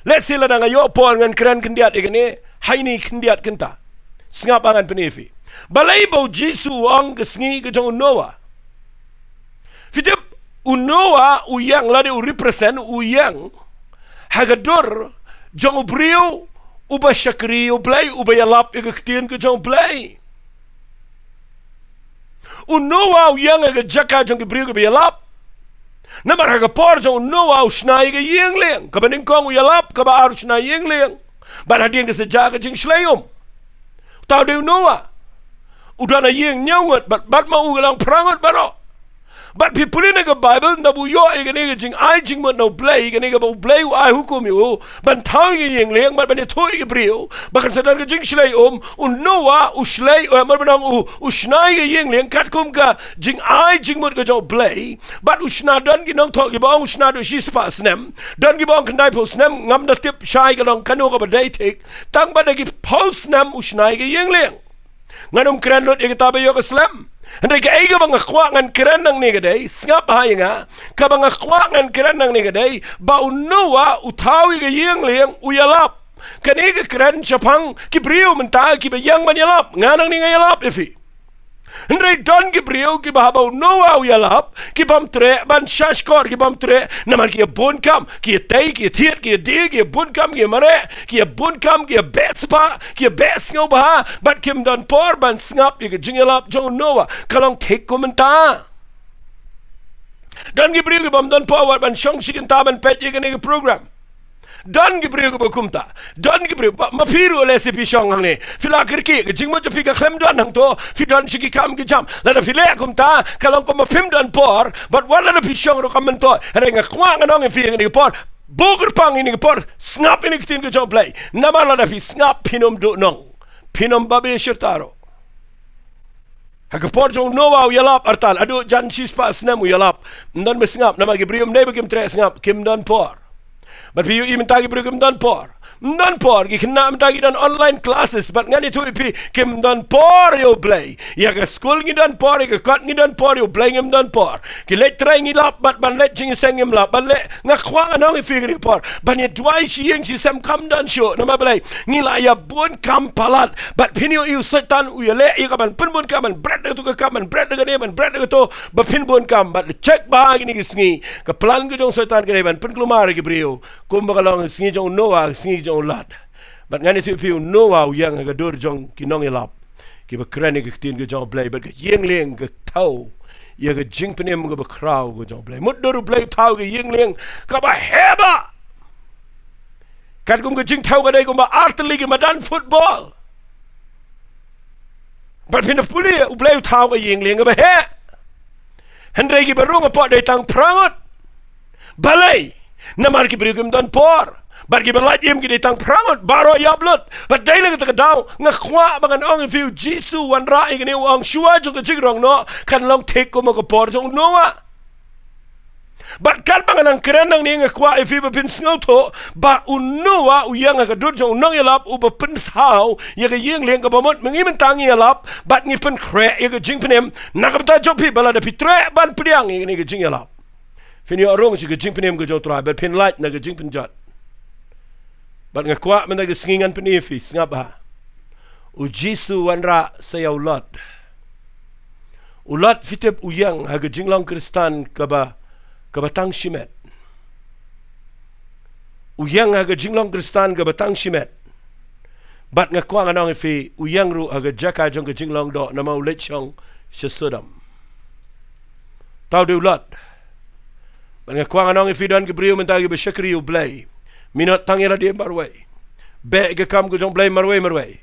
Let's say lada nga ïoh por ngan kren khyndiat ïa kane, ha ine i khyndiat kynta. Sngap bha, ngan pyni ïa phi. Balei ba U Jisu u ong ka sngi ka jong u Noah? Phi tip, u Noah u ïeng, lada u represent, u ïeng ha ka dur jong u briew uba shakri ïa U Blei, uba ïalap ïa ka ktien ka jong U Blei. U Noah u ïeng ha ka jaka jong ki briew kiba ïalap. Namar ha ka por jong u Noah u shna ïa ka ïing lieng, kaba nyngkong u ïalap, kaba ar u shna ïing lieng. Bad hadien ka sa jia ka jingshlei um. Tau dei u Noah. U don ha ïing hynñiew ngut, bad, bad ma u ka long phra ngut baroh. Bad phi pule na ka Baibl, naba u ïoh ïa kane ka jingai jingmut na U Blei, kane kaba U Blei u ai hukum ïa u ban thaw ïa ka ïing lieng, bad ban ïathuh ïa ki briew ba kan sa don ka jingshlei um. U Noah u shlei, eh, mar ba nong u, u shna ïa ka ïing lieng katkum ka jingai jingmut ka jong U Blei. Bad u shna, don ki nongthoh kiba ong u shna haduh shispah snem, don kiba ong khyndaiphew snem, ngam da tip shai ka long kano kaba dei thik. Tang ba da ki phew snem u shna ïa ka ïing lieng. Ngan ym kren lut ïa kata ba ïoh ka slem. Hynrei kaei kaba nga kwah ngan kren nangne ka dei, sngap bha ïa nga. Kaba nga kwah ngan kren nangne ka dei ba u Noah u thaw ïa ka ïing lieng, u ïalap. Kane ka kren shaphang ki briew mynta kiba ïeng ban ïalap. Nga nangne nga ïalap ïa phi. Hynrei don ki briew kiba haba u Noah u ïalap, ki bym treh ban shahshkor, ki bym treh, namar ki ïa bun kam, ki ïa tei, ki ïa thied, ki ïa die, ki ïa bun kam, ki ïa mareh, ki ïa bun kam, ki ïa beh spah, ki ïa beh sngewbha, bad kim don por ban sngap ïa ka jingïalap jong u Noah. Ka long thik kum mynta. Don ki briew ki bym don por wat ban shong shi kynta ban peit ïa kane ka program. Don ki briew kiba kumta. Don ki briew, ba, ma phi ruh lehse phi shong hangne, phi la kyrkieh, ka jingmut jong phi ka khlem don hangto, phi don shi ki kam ki jam. Lada phi leh kumta, ka long kumba phim don por, bad wat lada phi shong ruh kam myntoi. Hynrei nga kwah ngan ong ïa phi ïa kane ka por, buh kyrpang ïa kane ka por, sngap ïa kane ka ktien ka jong U Blei. Namar lada phi sngap phin ym duhnong, phin ym babe shirta ruh. Ha ka por jong u Noah u ïalap artat, haduh jan shispah snem u ïalap. Ym don ba sngap, namar ki briew ym dei ba kim treh sngap, kim don por. Bad phi ïohi mynta ki briew kim don por. Ym don por, ki khynnah mynta ki don online classes, bad ngan ïathuh ïa phi, kim don por ïa U Blei. Ïa ka skul ngi don por, ïa ka kot ngi don por, ïa U Blei ngim don por. Ki leit trei ngi lap, bad ban leit jingïaseng ngim lap, bad leh, nga kwah ngan ong ïa phi kane ka por. Ban ïa duwai shi ïing shi sem kam don shuh, namar balei, ngi la ïa bun kam palat. Bad phin ïohi u Soitan u ïaleh ïa ka ban pynbun kam, ban bret da kato ka kam, ban bret da kane, ban bret da kato, ba phin bun kam, bad check bha kine ki sngi. Ka plan ka jong u Soitan ka dei ban pynkulmar ïa ki briew. Kumba ka long ka sngi jong u Noah, ka sngi jong u Lot. Bad ngan ïathuh ïa phi u Noah u ïeng ha ka dur jong ki nongïalap. Kiba kren ïa ka ktien ka jong U Blei, bad ka ïing lieng ka thaw ïa ka jingpynim kaba khraw ka jong U Blei. Mut dur U Blei u thaw ka ïing lieng kaba heh bha. Katkum ka jingthaw ka dei kumba artylli ki madan football. Bad phin da pule, U Blei u thaw ka ïing lieng kaba heh. Hynrei kiba rung hapoh dei tang phra ngut. Balei? Namar ki briew kim don por. Bad kiba lait im ki dei tang phra ngut, baroh ïap lut. Bad dei na kata ka daw, nga kwah ba ngan ong ïa phi, u Jisu u wanrah ïa kane, u ong shuwa jong ka jingrong noh kan long thik kumba ka por jong u Noah. Bad katba nga nang kren nangne, nga kwah ïa phi ba phin sngewthuh ba u Noah u ïeng ha ka dur jong u nongïalap uba pynthaw ïa ka ïing lieng kaba mut ma ngi mynta ngi ïalap bad ngi pynkhreh ïa ka jingpynim. Na ka bynta jong phi, ba lada phi treh ban pdiang ïa kane ka jingïalap, phin ïoh rung sha ka jingpynim ka jong U Trai, bad phin lait na ka jingpynjot. Bad nga kwah mynta ka sngi ngan pyni ïa phi, sngap bha. U Jisu u wanrah sa ïa u Lot. U Lot, phi tip, u ïeng ha ka jinglong Khristan kaba, kaba tang shimet. U ïeng ha ka jinglong Khristan kaba tang shimet. Bad nga kwah ngan ong ïa phi, u ïeng ruh ha ka jaka jong ka jinglong doh, namar u leit shong sha Sodom. Tau dei u Lot. Bad nga kwah ngan ong ïa phi, don ki briew mynta kiba shakri U Blei. Minot tang ïa lade marwei. Beh ïa ka kam ka jong U Blei marwei marwei.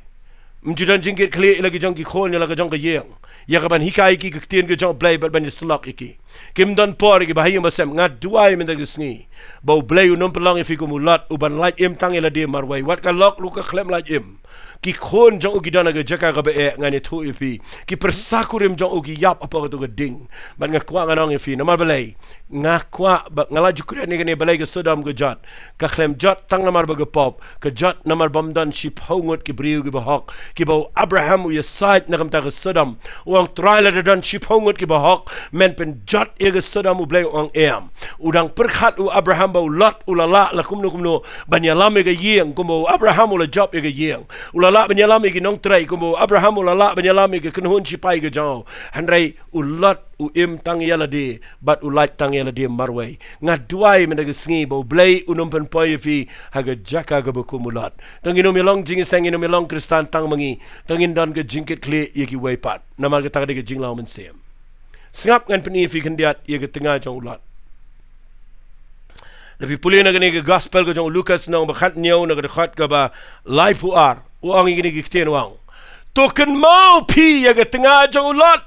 Ym ju don jingkitkhlieh ïa la ki jong ki khun, ïa la ka jong ka ïing, ïa ka ban hikai ïa ki ka ktien ka jong U Blei bad ban ïasyllok ïa ki. Kim don por ïa ki ba ha ïing ba sem. Nga duwai mynta ka sngi ba U Blei un ym pynlong ïa phi kum u Lot, uban lait im tang ïa lade marwei. Wat ka lok ruh ka khlem lait im. Ki khun jong u ki don ha ka jaka kaba eh, ngan ïathuh ïa phi. Ki pyrsa kurim jong u ki ïap hapoh kato ka ding. Bad nga kwah ngan ong ïa phi, namar balei? Nga kwah ba, nga la ju kren ïa kane, balei ka Sodom ka jot. Ka khlem jot tang namar ba ka pop, ka jot namar bym don shiphew ngut ki briew kiba hok, kiba u Abraham u ïasaid na ka bynta ka Sodom. U ong, Trai, lada don shiphew ngut kiba hok, men pynjot ïa ka Sodom? U Blei u ong, em. U dang pyrkhat u Abraham ba u Lot u la lah la kumno kumno ban ïalam ïa ka ïing, kumba u Abraham u la jop ïa ka ïing. U la lah ban ïalam ïa ki nongtrei, kumba u Abraham u la lah ban ïalam ïa ka kynhun shipai ka jong u. Hynrei u Lot u im tang ïa lade, bad u lait tang ïa lade marwei. Nga duwai mynta ka sngi ba U Blei un ym pynpoi ïa phi ha ka jaka kaba kum u Lot. To ngin ym ïalong jingïaseng, ngin ym ïalong Khristan tang ma ngi. To ngin don ka jingkitkhlieh ïa kiwei pat. Namar kata ka dei ka jinglong mynsiem. Sngap, ngan pyni ïa phi khyndiat ïa ka tnga jong u Lot. Lada phi pule na kane ka gospel ka jong u Lukas lynnong ba khathynñiew, na ka dkhot kaba laiphew ar, u ong ïa kine ki ktien, u ong, to kynmaw phi ïa ka tnga jong u Lot.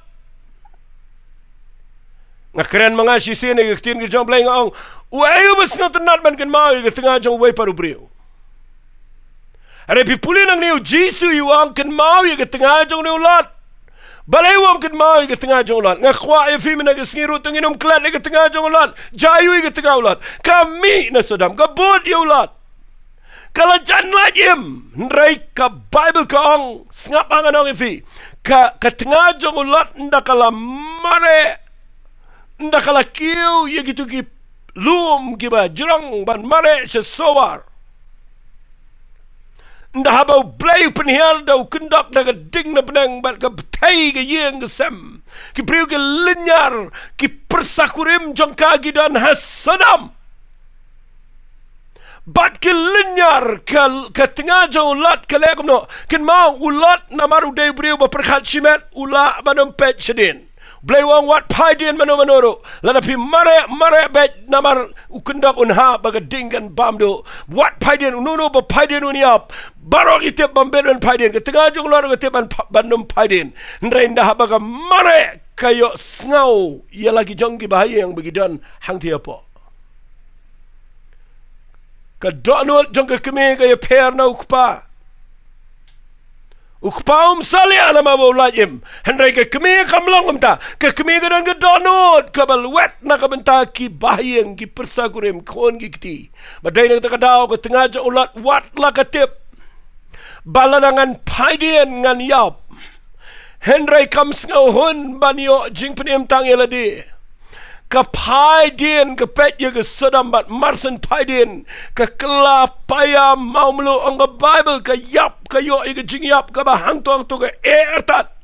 Nga kren ma nga shisien ïa ka ktien ka jong U Blei, nga ong, uei uba sngewtynnat ban kynmaw ïa ka tnga jong uwei pat u briew? Hynrei phi pule nangne, u Jisu u ong kynmaw ïa ka tnga jong une u Lot. Balei u ong kynmaw ïa ka tnga jong u Lot? Nga kwah ïa phi mynta ka sngi ruh, to ngin ym klet ïa ka tnga jong u Lot. Jia aiu ïa ka tnga u Lot? Ka mih na Sodom, ka bud ïa u Lot. Ka la jan lait im. Hynrei ka Baibl ka ong, sngap, ngan ong ïa phi, ka, ka tnga jong u Lot ynda ka la mareh, ynda ka la kiew ïa kito ki lum kiba jrong ban mareh sha Soar, ynda haba U Blei u pynhiar da u kyndok da ka ding na bneng bad ka bthei ka ïing ka sem, ki briew ki lynñiar, ki pyrsa kurim jong ka ki don ha Sodom. Bad ki lynñiar, ka, ka tnga jong u Lot ka leh kumno? Kynmaw, u Lot namar u dei u briew ba pyrkhat shimet, u lah ban ym peit shadien. U Blei u ong, wat phai dien mano mano ruh. Lada phi mareh, mareh beit, namar u kyndok un hap ba ka ding kan bam duh. Wat phai dien, uno uno ba phai dien un ïap. Baroh ki tip bym bit ban phai dien. Ka tnga jong u Lot ka tip ban pha-, ban ym phai dien. Hynrei ynda haba ka mareh, ka ïohsngew ïa la ki jong kiba ha ïing ba ki don hangtei hapoh. Ka dohnud jong ka kmie ka ïapher na u kpa. U U kpa um salia namar ba u lait im. Hynrei ka kmie kam long kumta. Ka kmie ka don ka dohnud kaba lwet na ka bynta ki bahaïing, ki pyrsa kurim, khun ki kti. Bad dei na kata ka daw ka tnga jong u Lot, wat la ka tip ba lada ngan phai dien ngan ïap, hynrei kam sngewhun ban ïoh jingpynim tang ïa lade. Ka phai dien, ka peit ïa ka Sodom bad marshen phai dien, ka kylla paia mawmluh. Ong ka Baibl, ka ïap, ka ïoh ïa ka jingïap kaba hangto hangto, ka eh artat.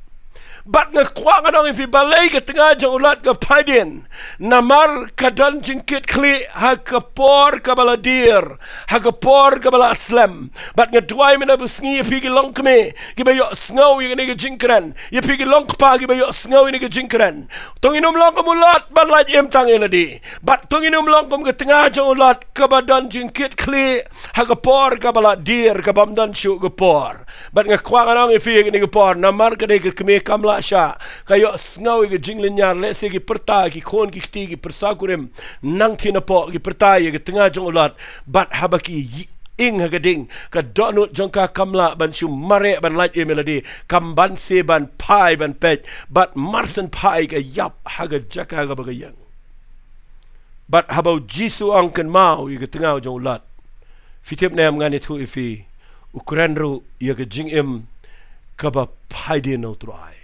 Bad nga kwah ngan ong ïa phi, balei ka tnga jong u Lot ka phai dien? Namar ka don jingkitkhlieh ha ka por kaba la dier, ha ka por kaba la slem. Bad nga duwai mynta ka sngi ïa phi ki longkmie kiba ïohsngew ïa kane ka jingkren, ïa phi ki longkpa kiba ïohsngew ïa kane ka jingkren. To ngin ym long kum u Lot ban lait im tang ïa lade. Bad to ngin ym long kum ka tnga jong u Lot kaba don jingkitkhlieh ha ka por kaba la dier, kaba ym don shuh ka por. Bad nga kwah ngan ong ïa phi ïa kane ka por, namar ka dei ka kmie kam lah shah, ka ïohsngew ïa ka jinglynñiar, lehse ki pyrta, ki khun ki kti, ki pyrsa kurim nangthie napoh ki pyrta ïa ka tnga jong u Lot. Bad haba ki ï-, ing ha ka ding, ka dohnud jong ka kam lah ban shu mareh ban lait im ïa lade, kam banse ban phai ban peit, bad marshen phai ka ïap ha ka jaka kaba ka ïeng. Bad haba u Jisu u ong kynmaw ïa ka tnga jong u Lot, phi tip ne em, ngan ïathuh ïa phi, u kren ruh ïa ka jingim kaba phai dien na u Trai.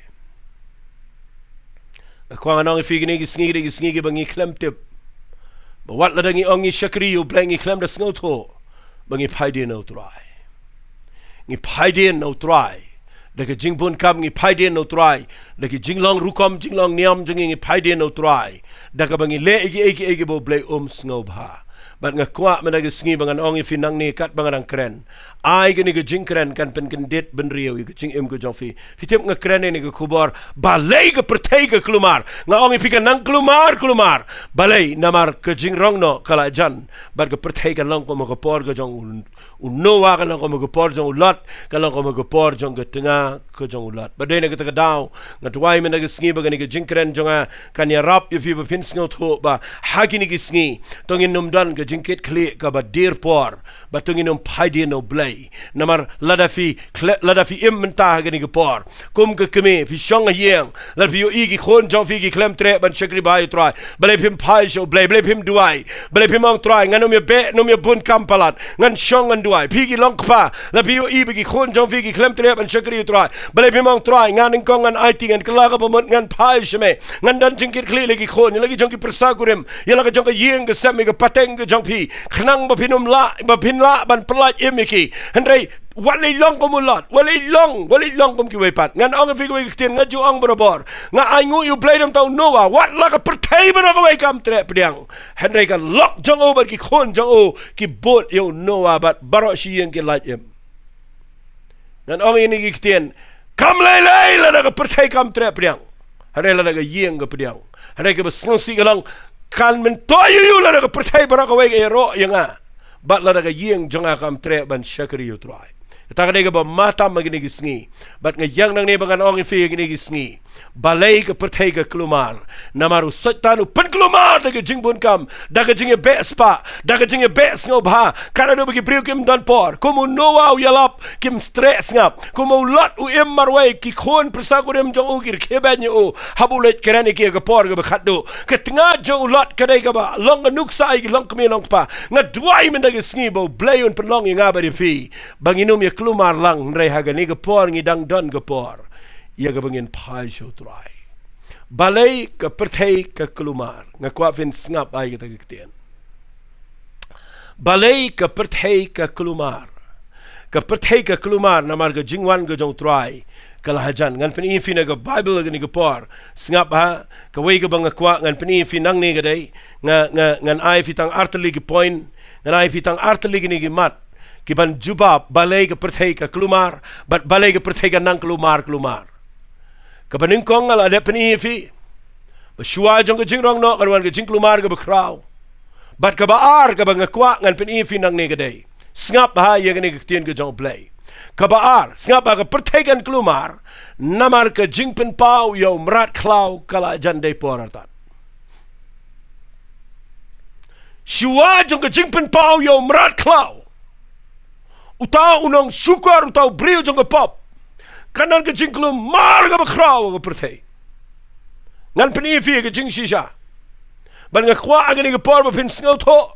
Nga kwah ngan ong ïa phi, kine ki sngi, kine ki sngi kiba ngi khlem tip. Ba wat lada ngi ong ngi shakri ïa u Blei, ngi khlem da sngewthuh ba ngi phai dien na u Trai. Ngi phai dien na u Trai da ka jingbun kam, ngi phai dien na u Trai da ki jinglong rukom, jinglong niam jong ngi, ngi phai dien na u Trai da kaba ngi leh ïa kiei kiei kiba u Blei um sngewbha. Bad nga kwah mynta ka sngi ba ngan ong ïa phi nangne katba nga dang kren, ai kane ka jingkren kan pynkyndit bynriew ïa ka jingim ka jong phi. Phi tip, nga kren ïa kane ka khubor, balei ka pyrthei ka kulmar. Nga ong ïa phi, ka nang kulmar, kulmar. Balei? Namar ka jingrong noh ka la jan. Bad ka pyrthei kan long kum ha ka por ka jong u, u Noah, kan long kum ha ka por jong u Lot, kan long kum ha ka por jong ka tnga ka jong u Lot. Bad dei na kata ka daw nga duwai mynta ka sngi ba kane ka jingkren jong nga kan ïarap ïa phi ba phin sngewthuh ba ha kine ki sngi to ngin ym don ka jingkitkhlieh kaba dier por, bad to ngin ym phai dien na u Blei. Namar lada phi khle-, lada phi im mynta ha kane ka por kum ka kmie, phi shong ha ïing, lada phi ïohi ki khun jong phi ki khlem treh ban shakri bha ïa u Trai, balei phim phai sha u Blei? Balei phim duwai? Balei phim ong, Trai, ngan ym ïa beh, ngan ym ïa bun kam palat, ngan shong ngan duwai? Phi ki longkpa, lada phi ïohi ba ki khun jong phi ki khlem treh ban shakri ïa u Trai, balei phim ong, Trai, nga nyngkong ngan aiti, ngan kylla kaba mut, ngan phai sha me, ngan don jingkitkhlieh ïa la ki khun, ïa la ki jong ki pyrsa kurim, ïa la ka jong ka ïing ka sem, ïa ka pateng ka jong phi, khnang ba phin ym lah, ba phin lah ban pyllait im ïa ki. Hynrei wat leit long kum u Lot, wat leit long, wat leit long kum kiwei pat. Ngan ong ïa phi kawei ka ktien, nga ju ong barabor, nga ainguh ïa u Blei da uta u Noah, wat la ka pyrthei baroh kawei kam treh pdiang, hynrei ka lok jong u bad ki khun jong u ki bud ïa u Noah bad baroh shi ïing ki lait im. Ngan ong ïa kine ki ktien, kam lei lei lada ka pyrthei kam treh pdiang, hynrei lada ka ïing ka pdiang, hynrei kaba sngewsih ka long, kan myntoi ïa u lada ka pyrthei baroh kawei ka ïaroh ïa nga, bad lada ka ïing jong nga kam treh ban shakri ïa u Trai. Kata ka dei kaba matam ha kine ki sngi. Bad nga ïeng nangne ba ngan ong ïa phi ha kine ki sngi, balei ka pyrthei ka kulmar? Namar u Soitan u pynkulmar da ka jingbun kam, da ka jingïabeh spah, da ka jingïabeh sngewbha. Katno ba ki briew kim don por, kum u Noah u ïalap, kim treh sngap. Kum u Lot u im marwei, ki khun pyrsa kurim jong u ki rkhie beiñ ïa u haba u leit kren ïa ki ha ka por kaba khatduh. Ka tnga jong u Lot ka dei kaba long ka nuksa ïa ki longkmie longkpa. Nga duwai mynta ka sngi ba u Blei un pynlong ïa nga bad ïa phi ba ngin ym ïa kulmar lang, hynrei ha kane ka por ngi dang don ka por ïa kaba ngin phai sha u Trai. Balei ka pyrthei ka kulmar? Nga kwah phin sngap ïa kata ka ktien. Balei ka pyrthei ka kulmar? Ka pyrthei ka kulmar namar ka jingwan ka jong u Trai ka la hajan. Ngan pyni ïa phi na ka Baibl ha kane ka por. Sngap ha kawei kaba nga kwah ngan pyni ïa phi nangne ka dei, nga, nga, ngan ai ïa phi tang artylli ki point, ngan ai ïa phi tang artylli kine ki mat ki ban jubab balei ka pyrthei ka kulmar bad balei ka pyrthei ka nang kulmar kulmar. Kaba nyngkong nga la dep pyni ïa phi ba shuwa jong ka jingrong noh kan wan ka jingkulmar kaba khraw. Bad kaba ar kaba nga kwah ngan pyni ïa phi nangne ka dei, sngap ha ïa kane ka ktien ka jong u Blei. Kaba ar, sngap ha, ka pyrthei kan kulmar namar ka jingpynpaw ïa u mrad khlaw ka la jan dei por artat. Shuwa jong ka jingpynpaw ïa u mrad khlaw, uta u nongshukor, uta u briew jong ka pop, Kan don ka jingkulmar kaba khraw ha ka pyrthei. Ngan pyni ïa phi ka jingshisha. Bad nga kwah ha kane ka por ba phin sngewthuh.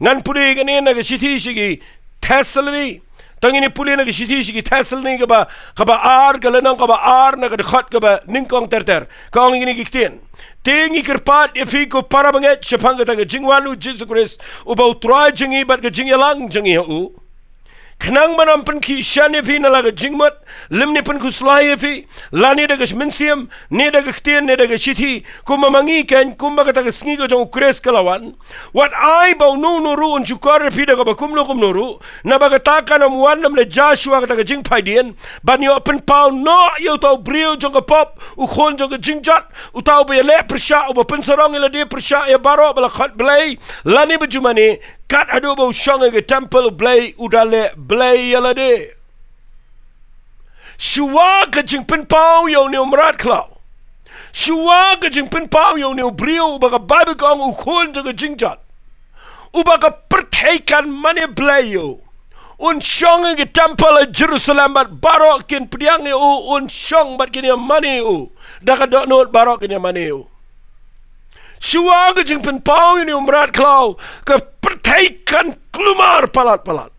Ngan pule ïa kane na ka shithi sha ki Thessaloni. To ngin ïa pule na ka shithi sha ki Thessaloni kaba, kaba ar, ka lynnong kaba ar, na ka dkhot kaba nyngkong ter ter. Ka ong ïa kine ki ktien. Te ngi kyrpad ïa phi ko para bangeit shaphang kata ka jingwan u Jisu Khrist, uba u Trai jong ngi bad ka jingïalang jong ngi ha u. Khnang ban ym pynkhih shen ïa phi na la ka jingmut, lymne pynkhuslai ïa phi, lane da ka mynsiem, ne da ka ktien, ne da ka shithi, kumba ma ngi keiñ, kumba kata ka sngi ka jong u Khrist ka la wan. Wat ai ba uno uno ruh un shukor ïa phi da kaba kumno kumno ruh, naba kata kan ym wan lymne jia shuwa kata ka jingphaidien, ban ïoh pynpaw noh ïa uta u briew jong ka pop, u khun jong ka jingjot, uta uba ïaleh pyrshah, uba pynsarong ïa lade pyrshah ïa baroh ba la khot Blei, lane ba ju mane, kat haduh ba u shong ha ka temple u Blei, u da leh Blei ïa lade. Shuwa ka jingpynpaw ïa une u mrad khlaw. Shuwa ka jingpynpaw ïa une u briew, uba ka Baibl ka ong u khun jong ka jingjot. Uba ka pyrthei kan mane blei ïa u. Un shong ha ka temple ha Jerusalem bad baroh kin pdiang ïa u, un shong bad kin ïa mane ïa u. Da ka dohnud baroh kin ïa mane ïa u. Shuwa ka jingpynpaw ïa une u mrad khlaw, ka pyrthei kan kulmar palat palat.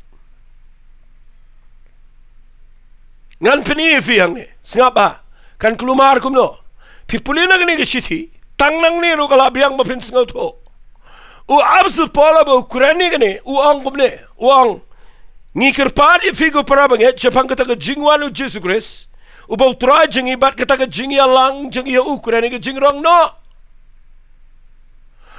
Ngan pyni ïa phi hangne, sngap bha, kan kulmar kumno. Phi pule na kane ka shithi, tang nangne ruh ka la biang ba phin sngewthuh. U Apostol Paul haba u kren ïa kane, u ong kumne, u ong, ngi kyrpad ïa phi ko para bangeit, shaphang kata ka jingwan u Jisu Khrist, uba u Trai jong ngi bad kata ka jingïalang jong ngi ïa u, kren ïa ka jingrong noh.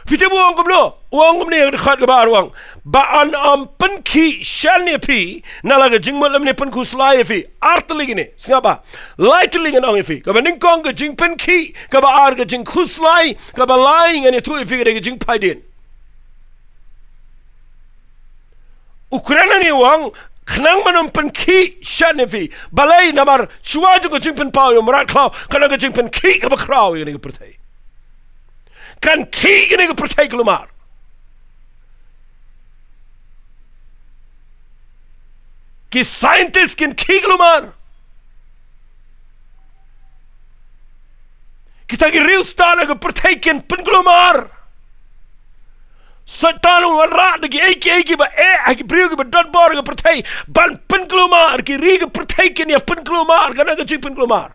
Phi tip u ong kumno, u ong kumne ha ka dkhot kaba ar u ong. Ba yn ym pynkhih shen ïa phi, na la ka jingmut lymne pynkhuslai ïa phi. Ar tylli kine, sngap bha. Lai tylli ngan ong ïa phi. Kaba nyngkong ka jingpynkhih, kaba ar ka jingkhuslai, kaba lai ngan ïathuh ïa phi ka dei ka jingphaidien. U kren hangne u ong, khnang ban ym pynkhih shen ïa phi. Balei? Namar shuwa jong ka jingpynpaw ïa u mrad khlaw, kan don ka jingpynkhih kaba khraw ïa kane ka pyrthei. Kan khih kane ka pyrthei kulmar. Ki scientist kin khih kulmar. Kita ki riewstad ha ka pyrthei kin pynkulmar. Soitan u wanrah da kiei kiei kiba eh ha ki briew kiba don bor ha ka pyrthei ban pynkulmar, ki ri ka pyrthei kin ïa pynkulmar, kan don ka jingpynkulmar.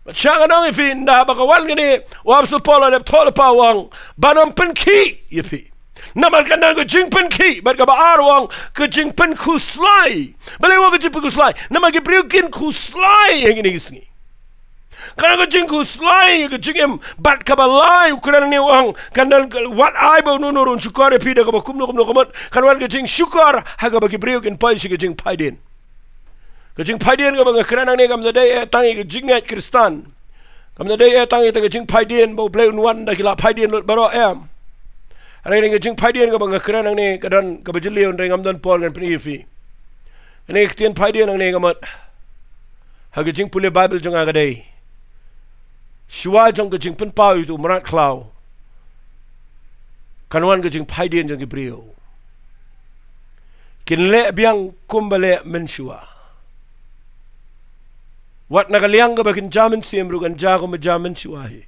Bad sha ngan ong ïa phi, ynda ba ka wan kane, u Apostol Paul u la dep thoh lypa u ong, ban ym pynkhih ïa phi. Namar kan don ka jingpynkhih, bad kaba ar u ong, ka jingpynkhuslai. Balei u ong ka jingpynkhuslai? Namar ki briew kin khuslai ha kine ki sngi. Kan don ka jingkhuslai, ka jingim, bad kaba lai u kren hangne u ong, kan don ka, wat ai ba uno uno ruh un shukor ïa phi da kaba kumno kumno ka mut, kan wan ka jingshukor, ha kaba ki briew kin poi sha ka jingphaidien. Ka jingphaidien kaba nga kren hangne kam da dei eh tang ïa ka jingngeit Khristan. Kam da dei eh tang ïa ka jingphaidien ba u Blei un wan da ki la phaidien lut baroh, em. Hynrei ka jingphaidien kaba nga kren hangne ka don kaba jylliew, hynrei ngam don por ngan pyni ïa phi. Kane ka ktien phaidien hangne ka mut, ha ka jingpule Baibl jong nga ka dei, shuwa jong ka jingpynpaw ïa utu u mrad khlaw, kan wan ka jingphaidien jong ki briew. Kin leh biang kumba leh mynshuwa. Wat na ka liang kaba kin jia mynsiem ruh kan jia kumba jia mynshuwa hi.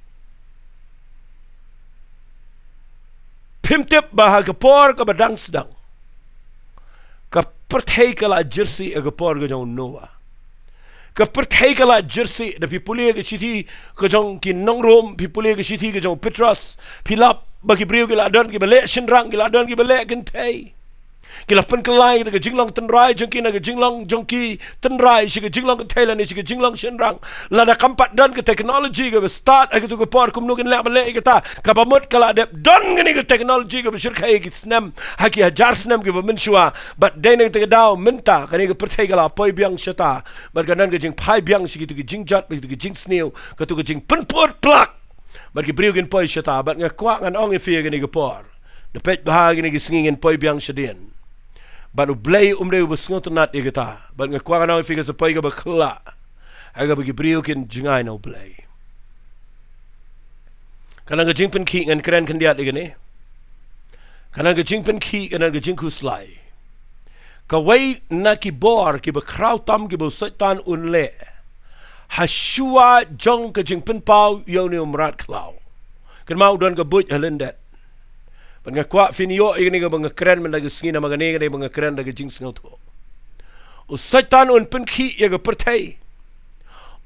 Phim tip ba ha ka por kaba dang sdang, ka pyrthei ka la jyrsieh ha ka por ka jong u Noah. Ka pyrthei ka la jyrsieh, da phi pule ka shithi ka jong ki nong Rom, phi pule ka shithi ka jong u Petros, phi lap ba ki briew ki la don kiba leh shynrang, ki la don kiba leh kynthei. Ki la pynkylla ïa ka jinglong tynrai jong ki na ka jinglong jong ki tynrai sha ka jinglong kynthei lane sha ka jinglong shynrang. Lada kam pat don ka technology kaba stad ha katu ka por, kumno kin leh ban leh ïa kata? Kaba mut ka la dep don kane ka technology kaba shyrkhei ha ki snem, ha ki hajar snem kiba mynshuwa. Bad dei na kata ka daw mynta kane ka pyrthei ka la poi biang shata. Bad ka don ka jingphai biang sha kitu ki jingjot, bad kitu ki jingsniew, katu ka jingpynpud plak. Bad ki briew kin poi shata, bad nga kwah ngan ong ïa phi ha kane ka por, da peit bha ha kine ki sngi ngin poi biang shadien. Bad u Blei um dei uba sngewtynnat ïa kata. Bad nga kwah ngan ong ïa phi ka sa poi kaba khyllah, ha kaba ki briew kin jngai na u Blei. Ka don ka jingpynkhih, ngan kren khyndiat ïa kane. Ka don ka jingpynkhih, ka don ka jingkhuslai. Kawei na ki bor kiba khraw tam kiba u Soitan un leh ha shuwa jong ka jingpynpaw ïa une u mrad khlaw. Kynmaw u don ka buit ha lyndet. Bad nga kwah phin ïoh ïa kane kaba nga kren mynta ka sngi namar kane kaba nga kren da ka jingsngewthuh. U Soitan un pynkhih ïa ka pyrthei.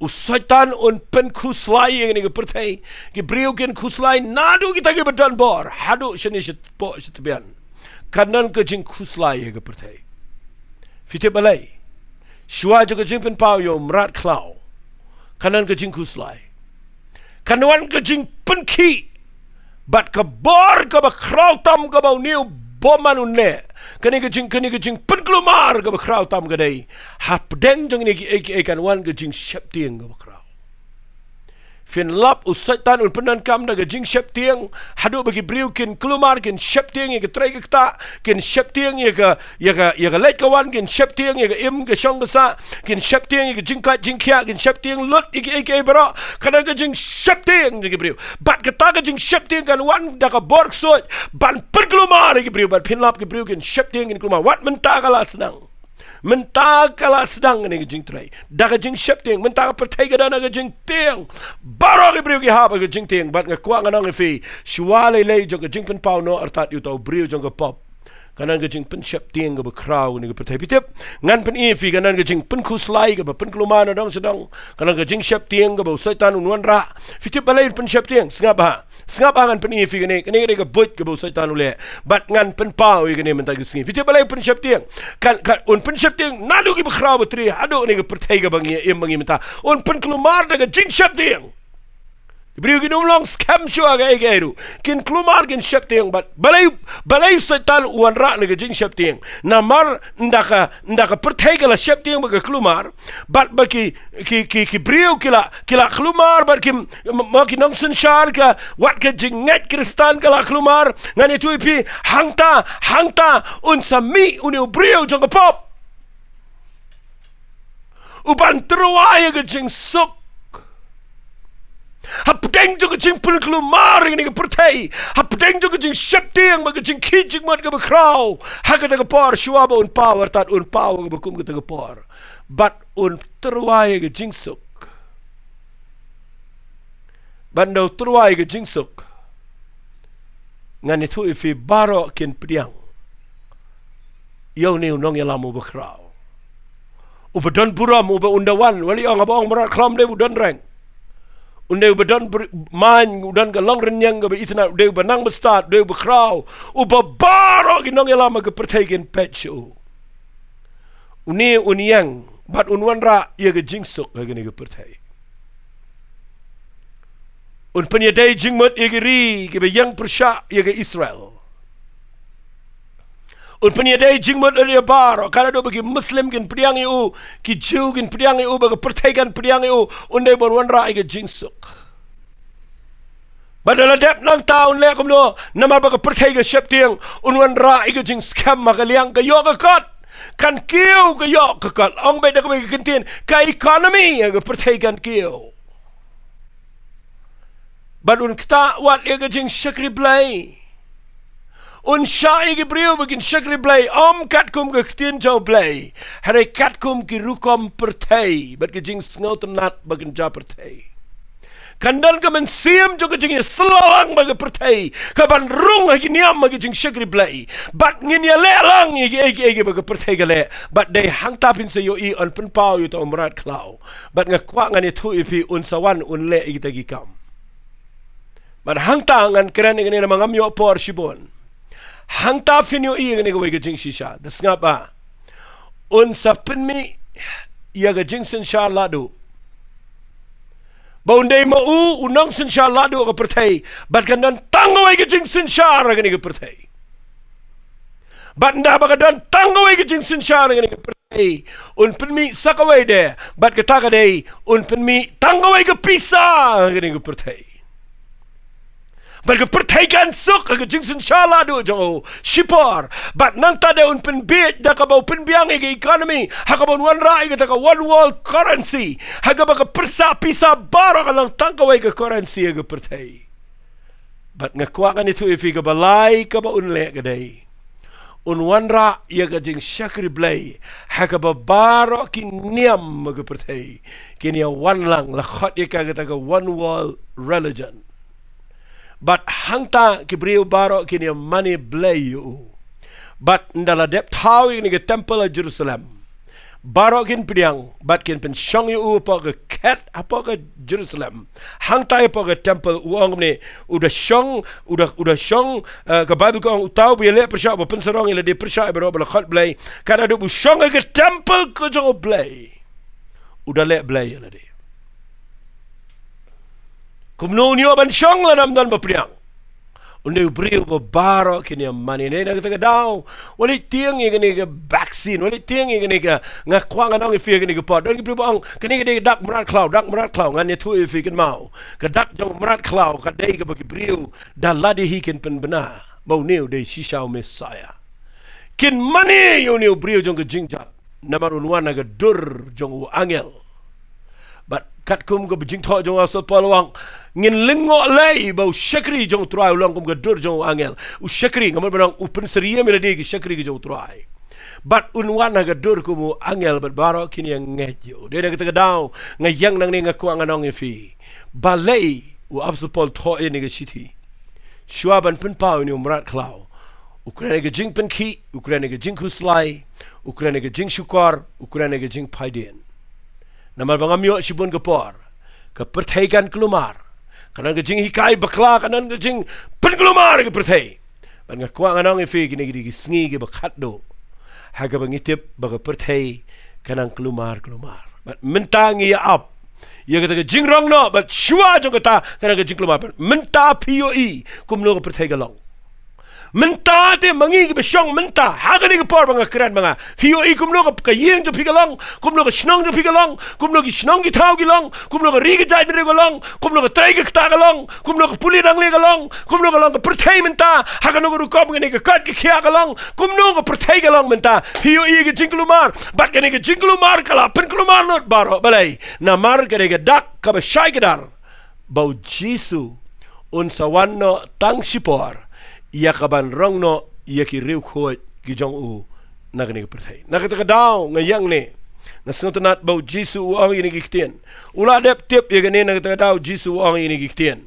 U Soitan un pynkhuslai ïa kane ka pyrthei. Ki briew kin khuslai naduh kita kiba don bor haduh shane shapoh shatbian. Kan don ka jingkhuslai ïa ka pyrthei. Phi tip balei? Shuwa jong ka jingpynpaw ïa u mrad khlaw kan don ka jingkhuslai. Kan wan ka jingpynkhih bad ka bor kaba khraw tam kaba une u bymman un leh. Kane ka jing, kane ka jingpynkulmar kaba khraw tam ka dei hapdeng jong kine kiei kiei kan wan ka jingsheptieng kaba khraw. Phin lap u Soitan un pyndonkam da ka jingsheptieng haduh ba ki briew kin kulmar, kin sheptieng ïa ka trei ka ktah, kin sheptieng ïa ka, ïa ka, ïa ka leit ka wan, kin sheptieng ïa ka im ka shong ka sah, kin sheptieng ïa ka jingkoit jingkhiah, kin sheptieng lut ïa kiei kiei baroh. Kan don ka jingsheptieng jong ki briew. Bad kata ka jingsheptieng kan wan da ka bor ksuid ban pynkulmar ïa ki briew. Bad phin lap ki briew kin sheptieng, kin kulmar. Wat mynta ka la sdang. Mynta ka la sdang kane ka jingtrei da ka jingsheptieng. Mynta ka pyrthei ka don ha ka jingtieng. Baroh ki briew ki hap ha ka jingtieng. Bad nga kwah ngan ong ïa phi, shuwa lei lei jong ka jingpynpaw Noah artat ïa uta u briew jong ka pop, kan don ka jingpynsheptieng kaba khraw ha kane ka pyrthei. Phi tip, ngan pyni ïa phi, kan don ka jingpynkhuslai kaba pynkulmar na dong sha dong. Kan don ka jingsheptieng kaba u Soitan un wanrah. Phi tip balei un pynsheptieng? Sngap bha. Sngap bha, ngan pyni ïa phi kane, kane ka dei ka buit kaba u Soitan u leh. Bad ngan pynpaw ïa kane mynta ka sngi. Phi tip balei un pynsheptieng? Kan, kan, un pynsheptieng naduh kiba khraw batri haduh kane ka pyrthei kaba ngi im ma ngi mynta. Un pynkulmar da ka jingsheptieng. Ki briew kin ym long skhem shuh ha kaei kaei ruh. Kin kulmar, kin sheptieng. Bad balei, balei u Soitan u wanrah na ka jingsheptieng? Namar ynda ka, ynda ka pyrthei ka la sheptieng bad ka kulmar, bad ba ki, ki, ki, ki briew ki la, ki la kulmar, bad ki, ma, ma ki nongsynshar ka, wat ka jingngeit Khristan ka la kulmar, ngan ïathuh ïa phi, hangta, hangta un sa mih une u briew jong ka pop uban tyrwa ïa ka jingsuk. Hapdeng jong ka jingpynkulmar ïa kane ka pyrthei, hapdeng jong ka jingsheptieng bad ka jingkhih jingmut kaba khraw, ha kata ka por shuwa ba un paw artat, un paw kaba kum kata ka por. Bad un tyrwa ïa ka jingsuk. Bad ynda u tyrwa ïa ka jingsuk, ngan ïathuh ïa phi, baroh kin pdiang ïa une u nongïalam uba khraw, uba don burom, uba, ynda wan, wat la ong, haba ong mrad khlaw ym dei u don reng. U dei uba don br-, main, u don ka longrynïeng kaba itynnad, u dei uba nang bastad, u dei uba khraw, uba baroh ki nongïalam ha ka pyrthei kin peit sha u. Une un ïeng bad un wanrah ïa ka jingsuk ha kane ka pyrthei. Un pynïadei jingmut ïa ki ri kiba ïeng pyrshah ïa ka Israel. Un pynïadei jingmut ïa baroh, ka la dei ba ki Muslim kin pdiang ïa u, ki Jiw kin pdiang ïa u, ba ka pyrthei kan pdiang ïa u, un dei ban wanrah ïa ka jingsuk. Bad lada dep nangta un leh kumno, namar ba ka pyrthei ka sheptieng, un wanrah ïa ka jingskhem ha ka liang ka ïoh ka kot. Kan kiew ka ïoh ka kot. Ong beit da kawei ka kyntien, ka economy ïa ka pyrthei kan kiew. Bad un ktah wat ïa ka jingshakri Blei. Un shah ïa ki briew ba kin shakri Blei, ym katkum ka ktien jong U Blei, hynrei katkum ki rukom pyrthei bad ka jingsngewtynnad ba kin jia pyrthei. Kan don ka mynsiem jong ka jingïasyllok lang bad ka pyrthei, kaban rung ha ki niam ha ka jingshakri Blei. Bad ngin ïaleh lang ïa kiei kiei ba ka pyrthei ka leh. Bad dei hangta phin sa ïohi, yn pynpaw ïa uta u mrad khlaw. Bad nga kwah ngan ïathuh ïa phi, un sa wan un leh ïa kita ki kam. Bad hangta ngan kren ïa kane namar ngam ïoh por shibun. Hangta phin ïohi ïa kane kawei ka jingshisha. Da sngap bha. Un sa pynmih ïa ka jingsynshar lahduh. Ba un dei ma u u nongsynshar lahduh ka pyrthei. Bad kan don tang kawei ka jingsynshar ha kane ka pyrthei. Bad ynda ba ka don tang kawei ka jingsynshar ha kane ka pyrthei, un pynmih sa kawei de, bad kata ka dei, un pynmih tang kawei ka pisa ha kane ka pyrthei. Bad ka pyrthei kan suk ha ka jingsynshar lahduh jong u shipor. Bad nangta de un pynbieit da kaba u pynbiang ïa ka economy, ha kaba un wanrah ïa kata ka one world currency, ha kaba ka pyrsa pisa baroh kan long tang kawei ka currency ha ka pyrthei. Bad nga kwah ngan ïathuh ïa phi, kaba lai kaba un leh ka dei, Un wanrah ïa ka jingshakri Blei ha kaba baroh ki niam ka pyrthei kin ïa wan lang, la khot ïa ka kata ka one world religion. Bad hangta ki briew baroh kin ïa mane Blei ïa u. Bad ynda la dep thaw ïa kane ka temple ha Jerusalem, baroh kin pdiang bad kin pynshong ïa u hapoh ka khet hapoh ka Jerusalem. Hangta hapoh ka temple, u ong kumne, u da shong, u da, u da shong, eh, ka Baibl ka ong, uta uba ïaleh pyrshah, uba pynsarong ïa lade pyrshah ïa baroh ba la khot Blei, ka da dep u shong ha ka temple ka jong u Blei, u da leh Blei ïa lade. Kumno un ïoh ban shong lada ym don ba pdiang? Une u briew ba baroh kin ïa mane. Na kata ka daw, wat leit tieng ïa kane ka vaccine, wat leit tieng ïa kane ka, nga kwah ngan ong ïa phi ha kane ka por. Don ki briew ba ong, kane ka dei ka dak mrad khlaw, dak mrad khlaw, ngan ïathuh ïa phi, kynmaw. Ka dak jong mrad khlaw ka dei kaba ki briew da lade hi kin pynbna ba une u dei shisha u Messaïah. Kin mane ïa une u briew jong ka jingjot, namar un wan ha ka dur jong u angel. Bad katkum kaba jingthoh jong u Apostol Paul u ong, ngin lyngngoh lei ba u shakri jong u Trai u long kum ka dur jong u angel. U shakri, nga mut ban ong, u pynsyriem ïa lade ki shakri ki jong u Trai. Bad un wan ha ka dur kum u angel, bad baroh kin ïa ngeit ïa u. Dei na kata ka daw, nga ïeng nangne, nga kwah ngan ong ïa phi, balei u Apostol Paul thoh ïa kane ka shithi? Shuwa ban pynpaw ïa une u mrad khlaw, u kren ïa ka jingpynkhih, u kren ïa ka jingkhuslai, u kren ïa ka jingshukor, u kren ïa ka jingphaidien. Namar ba ngam ïoh shibun ka por, ka pyrthei kan kulmar. Ka don ka jinghikai bakla, ka don ka jingpynkulmar ka pyrthei. Bad nga kwah ngan ong ïa phi, kine ki dei ki sngi kiba khatduh ha kaba ngi tip ba ka pyrthei ka nang kulmar kulmar. Bad mynta ngi ïa ap ïa kata ka jingrong noh, bad shuwa jong kata ka nang ka jingkulmar. Bad mynta phi ïohi kumno ka pyrthei ka long. Mynta te ma ngi kiba shong mynta ha kane ka por ba nga kren ma nga, phi ïohi kumno ka, ka ïing jong phi ka long, kumno ka shnong jong phi ka long, kumno ki shnong ki thaw ki long, kumno ka ri ka jaitbynriew ka long, kumno ka trei ka kta ka long, kumno ka pule nang leh ka long, kumno ka long ka pyrthei mynta, ha kano ka rukom kane ka koit ka khiah ka long, kumno ka pyrthei ka long mynta. Phi ïohi ka jingkulmar, bad kane ka jingkulmar ka la pynkulmar lut baroh. Balei? Namar kane ka dak kaba shai kdar, ba U Jisu un sa wan noh tang shipor ïa kaban rong noh ïa ki riewkhuid ki jong u na kane ka pyrthei. Na kata ka daw nga ïeng ne, nga sngewtynnat ba U Jisu u ong ïa kine ki ktien. U la dep tip ïa kane, na kata ka daw U Jisu u ong ïa kine ki ktien.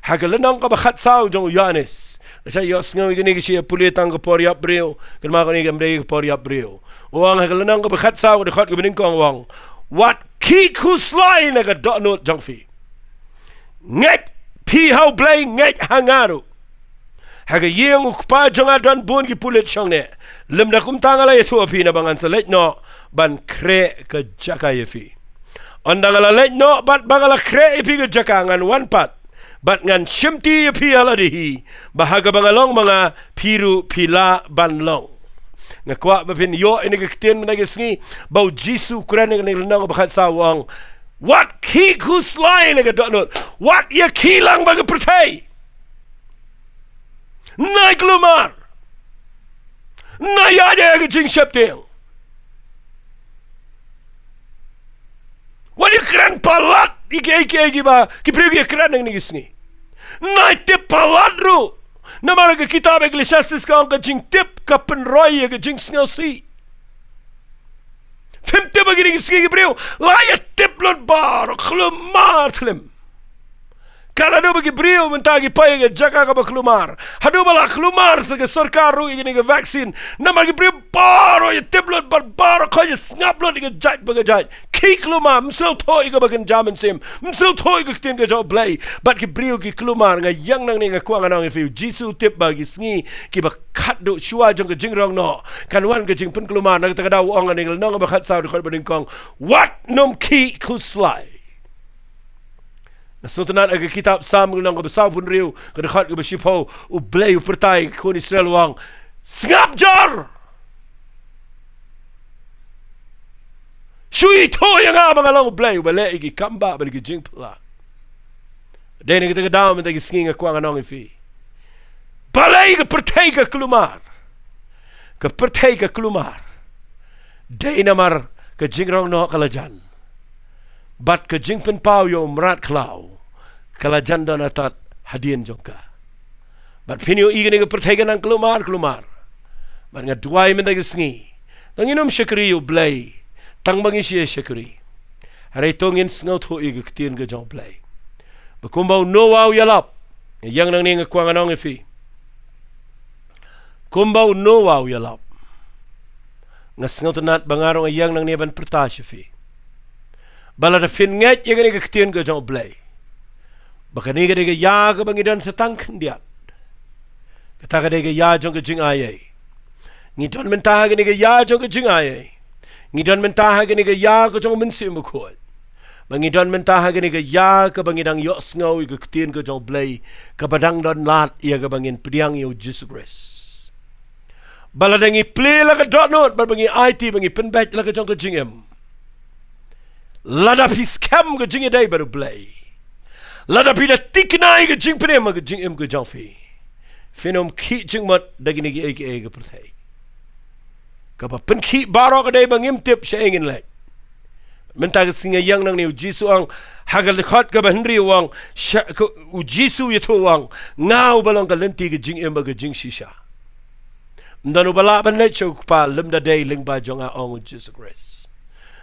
Ha ka lynnong kaba khatsaw jong u Ïoannis. Lashai ïohsngew ïa kine ki shu ïa pule tang ka por ïap briew, kynmaw kane kam dei ka por ïap briew. U ong ha ka lynnong kaba khatsaw, ka dkhot kaba nyngkong u ong, wat khih khuslai na ka dohnud jong phi. Ngeit phi ha U Blei, ngeit ha nga ruh. Ha ka ïing U Kpa jong nga don bun ki pulit shongneh. Lymda kumta nga la ïathuh ïa phi, naba ngan sa leit noh ban khreh ka jaka ïa phi. Ynda nga la leit noh bad ba nga la khreh ïa phi ka jaka, ngan wan pat bad ngan shimti ïa phi ha lade hi, ba ha kaba nga long ma nga, phi ruh phi lah ban long. Nga kwah ba phin ïoh ïa kine ki ktien mynta ki sngi, ba U Jisu u kren ha kane ka lynnong kaba khatsaw u ong, wat khih khuslai na ka dohnud. Wat ïa khih lang bad ka pyrthei. Nai kulmar. Nai ïaid ïa ka jingsheptieng. Wat ïa kren palat ïa kiei kiei kiba ki briew ki ïa kren ha kine ki sngi. Nai tip palat ruh. Namar ka kitab Ecclesiastes ka ong, ka jingtip ka pynroi ïa ka jingsngewsih. Phim tip ha kine ki sngi ki briew, la ïa tip lut baroh, kulmar thlem. Kan haduh ba ki briew mynta ki poi ha ka jaka kaba kulmar, haduh ba la kulmar sa ka sorkar ruh ïa kane ka vaccine. Namar ki briew baroh ïa tip lut, bad baroh khoit ïa sngap lut ïa ka jait pa ka jait. Ki kulmar, ym sngewthuh ïa kaba kynja mynsiem, ym sngewthuh ïa ka ktien ka jong U Blei. Bad ki briew ki kulmar. Nga ïeng nangne, nga kwah ngan ong ïa phi, U Jisu u tip ba ki sngi kiba khatduh shuwa jong ka jingrong noh kan wan ka jingpynkulmar. Na kata ka daw u ong ha kane ka lynnong kaba khatsaw, dkhot ba nyngkong, wat nym khih khuslai. Nga sngewtynnat ha ka kitab Salm ka lynnong kaba sawphew hynriew, ka dkhot kaba shiphew, U Blei u pyrta ïa ki khun Israel u ong, sngap jor. Shu ithuh ïa nga ba nga long U Blei uba leh ïa ki kambah bad ïa ki jingphylla. Dei na kata ka daw mynta ki sngi nga kwah ngan ong ïa phi, balei ka pyrthei ka kulmar? Ka pyrthei ka kulmar dei namar ka jingrong noh ka la jan, bad ka jingpynpaw ïa u mrad khlaw ka la jan don hatat hadien jong ka. Bad phin ïohi kane ka pyrthei ka nang kulmar kulmar. Bad nga duwai mynta ka sngi, tang ngin ym shakri ïa u Blei tang ba ngi shu ïa shakri, hynrei to ngin sngewthuh ïa ka ktien ka jong u Blei. Ba kumba u Noah u ïalap, nga ïeng nangne nga kwah ngan ong ïa phi, kumba u Noah u ïalap, nga sngewtynnat ba nga ruh nga ïeng nangne ban pyrta sha phi, ba lada phin ngeit ïa kane ka ktien ka jong u Blei, ba kane ka dei ka ïa kaba ngi don sa tang khyndiat. Kata ka dei ka ïa jong ka jingaiei. Ngi don mynta ha kane ka ïa jong ka jingaiei. Ngi don mynta ha kane ka ïa ka jong u Mynsiem Bakhuid. Ba ngi don mynta ha kane ka ïa kaba ngi dang ïohsngew ïa ka ktien ka jong u Blei, kaba dang don lad ïa kaba ngin pdiang ïa u Jisu Khrist. Ba lada ngi plie la ka dohnud, bad ba ngi aiti, ba ngi pynbeit la ka jong ka jingim, lada phi skhem ka jingïadei bad u Blei, lada phi da thikna ïa ka jingpynim ha ka jingim ka jong phi, phin ym khih jingmut da kine kiei kiei ka pyrthei. Kaba pynkhih baroh ka dei ba ngim tip shaei ngin leit. Mynta ka sngi nga ïeng nangne, u Jisu u ong ha ka dkhot kaba hynriew, u ong, sha, ka, u Jisu u ïathuh u ong, nga uba long ka lynti, ka jingim bad ka jingshisha. Ym don uba lah ban leit sha u Kpa lymda dei lyngba jong nga, ong u Jisu Khrist.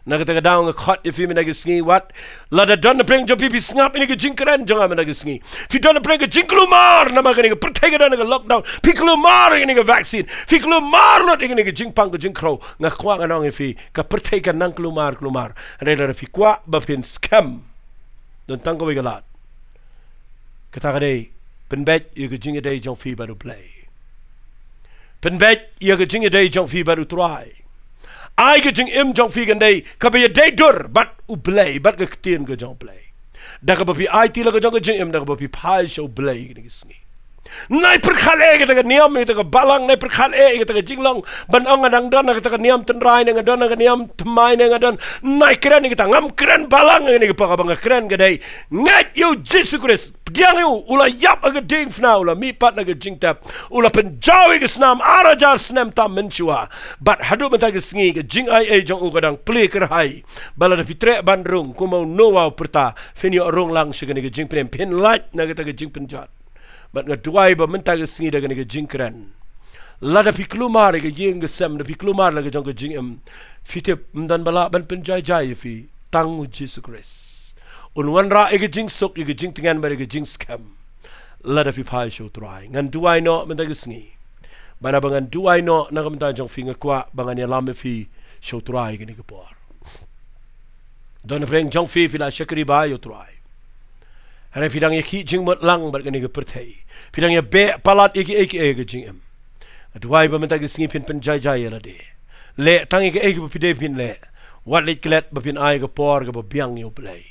Na kata ka daw nga khot ïa phi mynta ka sngi, wat lada don napdeng jong phi phi sngap ïa kane ka jingkren jong nga mynta ka sngi, phi don napdeng ka jingkulmar namar kane ka pyrthei ka don ha ka lockdown, phi kulmar ïa kane ka vaccine, phi kulmar lut ïa kane ka jingpang ka jingkhrew, nga kwah ngan ong ïa phi, ka pyrthei ka nang kulmar kulmar. Hynrei lada phi kwah ba phin skhem, don tang kawei ka lad. Kata ka dei, pynbeit ïa ka jingïadei jong phi bad u Blei. Pynbeit ïa ka jingïadei jong phi bad u Trai. Ai ka jingim jong phi kan dei kaba ïadei dur bad u Blei, bad ka ktien ka jong u Blei, da kaba phi aiti la ka jong ka jingim, da kaba phi phai sha u Blei kane ka sngi. Nai pyrkhat eh kata ka niam, kata ka balang, nai pyrkhat eh kata ka jinglong, ban ong nga dang don kata ka niam tynrai ne nga don ka niam thymmai ne nga don. Nai kren ïa kata, ngam kren balang, ïa kane ka por kaba nga kren ka dei, ngeit ïa u Jisu Khrist, pdiang ïa u, u la ïap ha ka diengphna, u la mihpat na ka jingtep, u la pynjaw ïa ka snam ar hajar snem tam mynshuwa. Bad haduh mynta ka sngi ka jingaiei jong u ka dang plie kyrhai. Ba lada phi treh ban rung kumba u Noah u pyrta, phin ïoh rung lang sha kane ka jingpynim, phin lait na kata ka jingpynjot. Bad nga duwai ba mynta ka sngi da kane ka jingkren, lada phi kulmar ïa ka ïing ka sem, da phi kulmar la ka jong ka jingim, phi tip ym don ba lah ban pynjai jai ïa phi, tang u Jisu Khrist. Un wanrah ïa ka jingsuk, ïa ka jingtngen bad ïa ka jingskhem, lada phi phai sha u Trai. Ngan duwai noh mynta ka sngi. Bad haba ngan duwai noh na ka bynta jong phi, nga kwah ba ngan ïalam ïa phi sha u Trai kane ka por. Don napdeng jong phi phi la shakri bha ïa u Trai, hynrei phi dang ïa khih jingmut lang bad kane ka pyrthei. Phi dang ïa beh palat ïa kiei kiei ka jingim. Nga duwai ba mynta ka sngi phin pynjai jai ïa lade. Leh tang ïa kaei kaba phi dei phin leh. Wat leit klet ba phin ai ka por kaba biang ïa u Blei.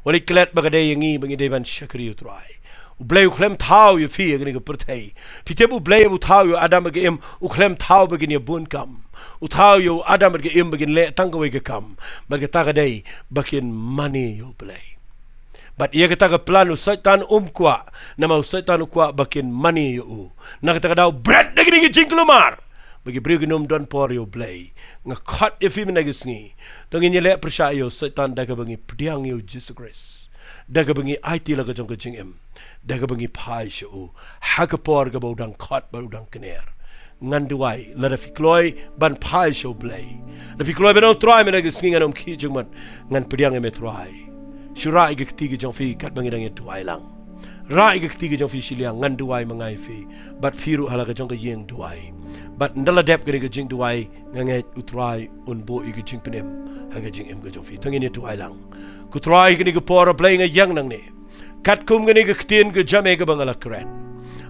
Wat leit klet ba ka dei ïa ngi ba ngi dei ban shakri u Trai. U Blei u khlem thaw ïa phi ïa kane ka pyrthei. Phi tip u Blei u thaw ïa u Adam bad ka Im, u khlem thaw ba kin ïa bun kam. U thaw ïa u Adam bad ka Im ba kin leh tang kawei ka kam. Bad kata ka dei ba kin mane ïa u Blei. Bad ïa kata ka plan u Soitan um kwah, namar u Soitan u kwah ba kin mane ïa u. Na kata ka daw bret da kine ki jingkulmar ba ki briew kin ym don por ïa u Blei. Nga khot ïa phi mynta ka sngi, to ngin ïaleh pyrshah ïa u Soitan da kaba ngi pdiang ïa u Jisu Khrist, da kaba ngi aiti la ka jong ka jingim, da kaba ngi phai sha u ha ka por kaba u dang khot bad u dang kner. Ngan duwai, lada phi kloi ban phai sha u Blei, lada phi kloi ban ong, Trai, mynta ka sngi ngan ym khih jingmut, ngan pdiang ïa me Trai. Shu rah ïa ka kti ka jong phi katba ngi dang ïa duwai lang. Rah ïa ka kti ka jong phi shiliang, ngan duwai ma nga ïa phi. Bad phi ruh ha la ka jong ka ïing duwai. Bad ynda la dep kane ka jingduwai, nga ngeit u Trai un buh ïa ka jingpynim ha ka jingim ka jong phi. To ngin ïa duwai lang. Ko Trai, kane ka por, A Blei, nga ïeng nangne. Katkum kane ka ktien ka jong me kaba nga la kren,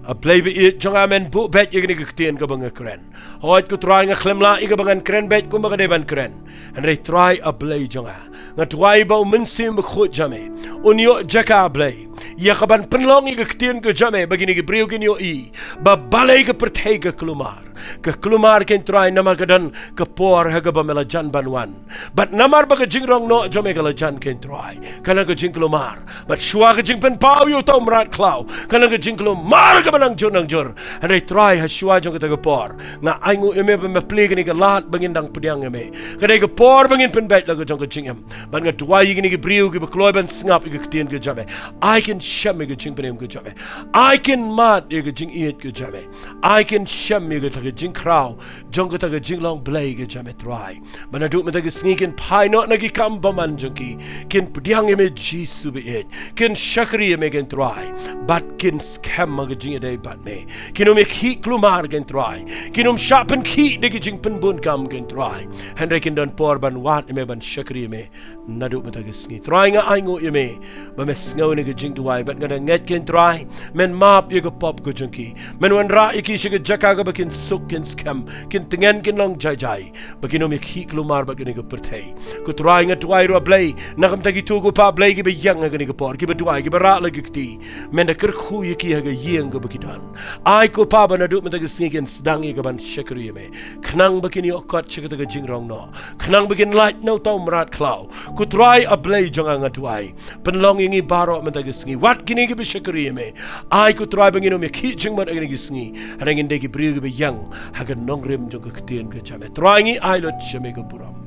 A Blei ba ïeit jong nga, men buh beit ïa kane ka ktien kaba nga kren. Hooid ko Trai, nga khlem lah ïa kaba ngan kren beit kumba ka dei ban kren. Hynrei Trai, A Blei jong nga, nga duwai ba u Mynsiem Bakhuid jong me un ïoh jaka, A Blei, ïa kaban pynlong ïa ka ktien ka jong me ba kine ki briew kin ïohi ba balei ka pyrthei ka kulmar. Ka kulmar, keiñ Trai, namar ka don ka por ha kaba me la jan ban wan. Bad namar ba ka jingrong noh jong me ka la jan, keiñ Trai, ka long ka jingkulmar. Bad shuwa ka jingpynpaw ïa uta u mrad khlaw, ka long ka jingkulmar kaba nang jur nang jur. Hynrei Trai, ha shuwa jong kata ka por, nga ainguh ïa me ba me plie kane ka lad ba ngin dang pdiang ïa me. Ka dei ka por ba ngin pynbeit la ka jong ka jingim. Bad nga duwai ïa kine ki briew kiba kloi ban sngap ïa ka ktien ka jong me, ai kin shem ïa ka jingpynim ka jong me. Ai kin mad ïa ka jingïeit ka jong me. Ai kin shem ïa kata ka jingkhraw jong kata ka jinglong blei ka jong me Trai. Ba naduh mynta ka sngi kin phai noh na ki kam bymman jong ki, kin pdiang ïa me Jisu ba ïeit, kin shakri ïa me kein Trai, bad kin skhem ha ka jingïadei bad me. Kin ym ïakhih kulmar kein Trai, kin ym shah pynkhih da ki jingpynbun kam kein Trai. Hynrei kin don por ban wad ïa me, ban shakri ïa me naduh mynta ka sngi. Trai, nga ainguh ïa me ba me sngew ïa ka jingduwai, bad nga da ngeit kein Trai, men map ïa ka pop ka jong ki, men wanrah ïa ki sha ka jaka kaba kin suk kin skhem, kin tngen kin long jai jai, ba kin ym ïakhih kulmar bad kane ka pyrthei. Ko Trai, nga duwai ruh Blei na ka bynta kito ko Pa Blei kiba ïeng ha kane ka por, kiba duwai, kiba rah la ki kti. Men da kyrkhu ïa ki ha ka ïing kaba ki don. Ai ko Pa ba naduh mynta ka sngi kin sdang ïa ka ban shakri ïa me, khnang ba kin ïoh kot sha kata ka jingrong noh, khnang ba kin lait na uta u mrad khlaw. Ko Trai A Blei jong nga, nga duwai, pynlong ïa ngi baroh mynta ka sngi, wat kine kiba shakri ïa me. Ai ko Trai ba ngin ym ïakhih jingmut ha kine ki sngi, hynrei ngin dei ki briew kiba ïeng ha ka nongrim jong ka ktien ka jong me. Trai, ngi ai lut sha me ka burom,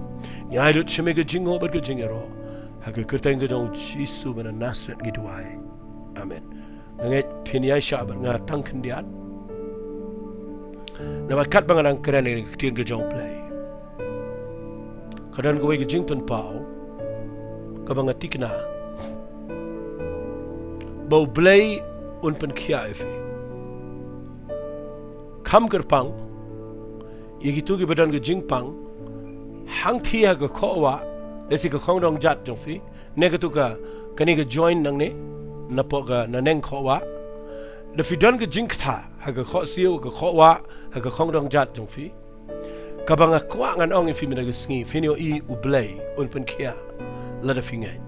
ngi ai lut sha me ka jingnguh bad ka jingïaroh. Ha ka kyrteng ka jong u Jisu ba na Nasareth ngi duwai. Amen. Nga ngeit phin ïaishah bad nga tang khyndiat. Namar katba nga dang kren ïa ka ktien ka jong U Blei, ka don kawei ka jingpynpaw kaba nga tikna ba U Blei un pynkhiah ïa phi. Kham kyrpang ïa kito kiba don ka jingpang hangthie ha ka khohwah, lehse ka khongdong jat jong phi, ne katu ka, kane ka joint nangne, napoh ka naneng khohwah. Da phi don ka jingktha ha ka khohsiew, ka khohwah, ha ka khongdong jat jong phi, kaba nga kwah ngan ong ïa phi mynta ka sngi, phin ïohi U Blei un pynkhiah lada phi ngeit.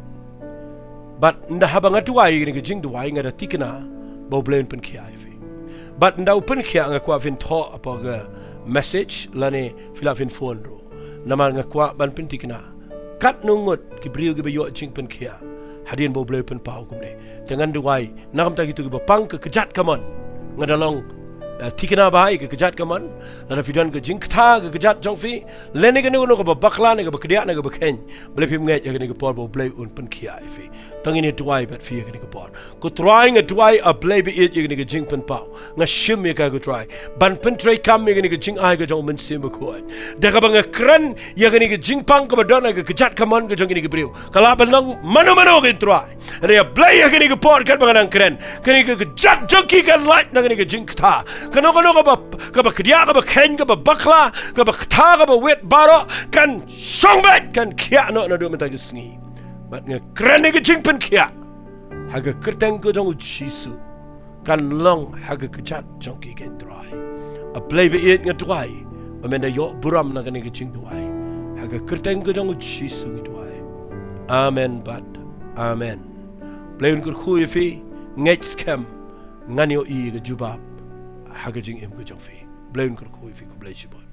Bad ynda haba nga duwai ïa kane ka jingduwai, nga da tikna ba U Blei un pynkhiah ïa phi. Bad ynda u pynkhiah, nga kwah phin thoh hapoh ka message lane phi lah phin phone ruh. Namar nga kwah ban pyntikna katno ngut ki briew kiba ïoh jingpynkhiah hadien ba U Blei u pynpaw kumne. Te ngan duwai na ka bynta kito kiba pang ka kjat kamon. Nga da long, eh, tikna bha ïa ka kjat kamon. Lada phi don ka jingktha ha ka kjat jong phi, lane kano kano kaba bakla, ne kaba kdiah, ne kaba kheiñ, balei phim ngeit ha kane ka por ba U Blei un pynkhiah ïa phi? To ngin ïa duwai bad phi ha kane ka por. Ko Trai, nga duwai A Blei ba ïeit ïa kane ka jingpynpaw. Nga shim ïa ka ko Trai ban pyntreikam ïa kane ka jingai ka jong U Mynsiem Bakhuid. Da kaba nga kren ïa kane ka jingpang kaba don ha ka kjat kamon ka jong kine ki briew, ka lah ban long mano mano kein Trai. Hynrei A Blei, ha kane ka por katba nga dang kren, kane ka kjat jong ki kan lait na kane ka jingktha. Kano kano kaba, kaba kdiah, kaba kheiñ, kaba bakla, kaba ktha, kaba wit baroh, kan shong beit, kan khiah noh naduh mynta ka sngi. Bad nga kren ïa ka jingpynkhiah ha ka kyrteng ka jong U Jisu, kan long ha ka kjat jong ki kein Trai. A Blei ba ïeit, nga duwai ba men da ïoh burom na kane ka jingduwai. Ha ka kyrteng ka jong U Jisu ngi duwai. Amen bad amen. Blei un kyrkhu ïa phi. Ngeit skhem, ngan ïohi ïa ka jubab ha ka jingim ka jong phi. Blei un kyrkhu ïa phi. Khublei shibun.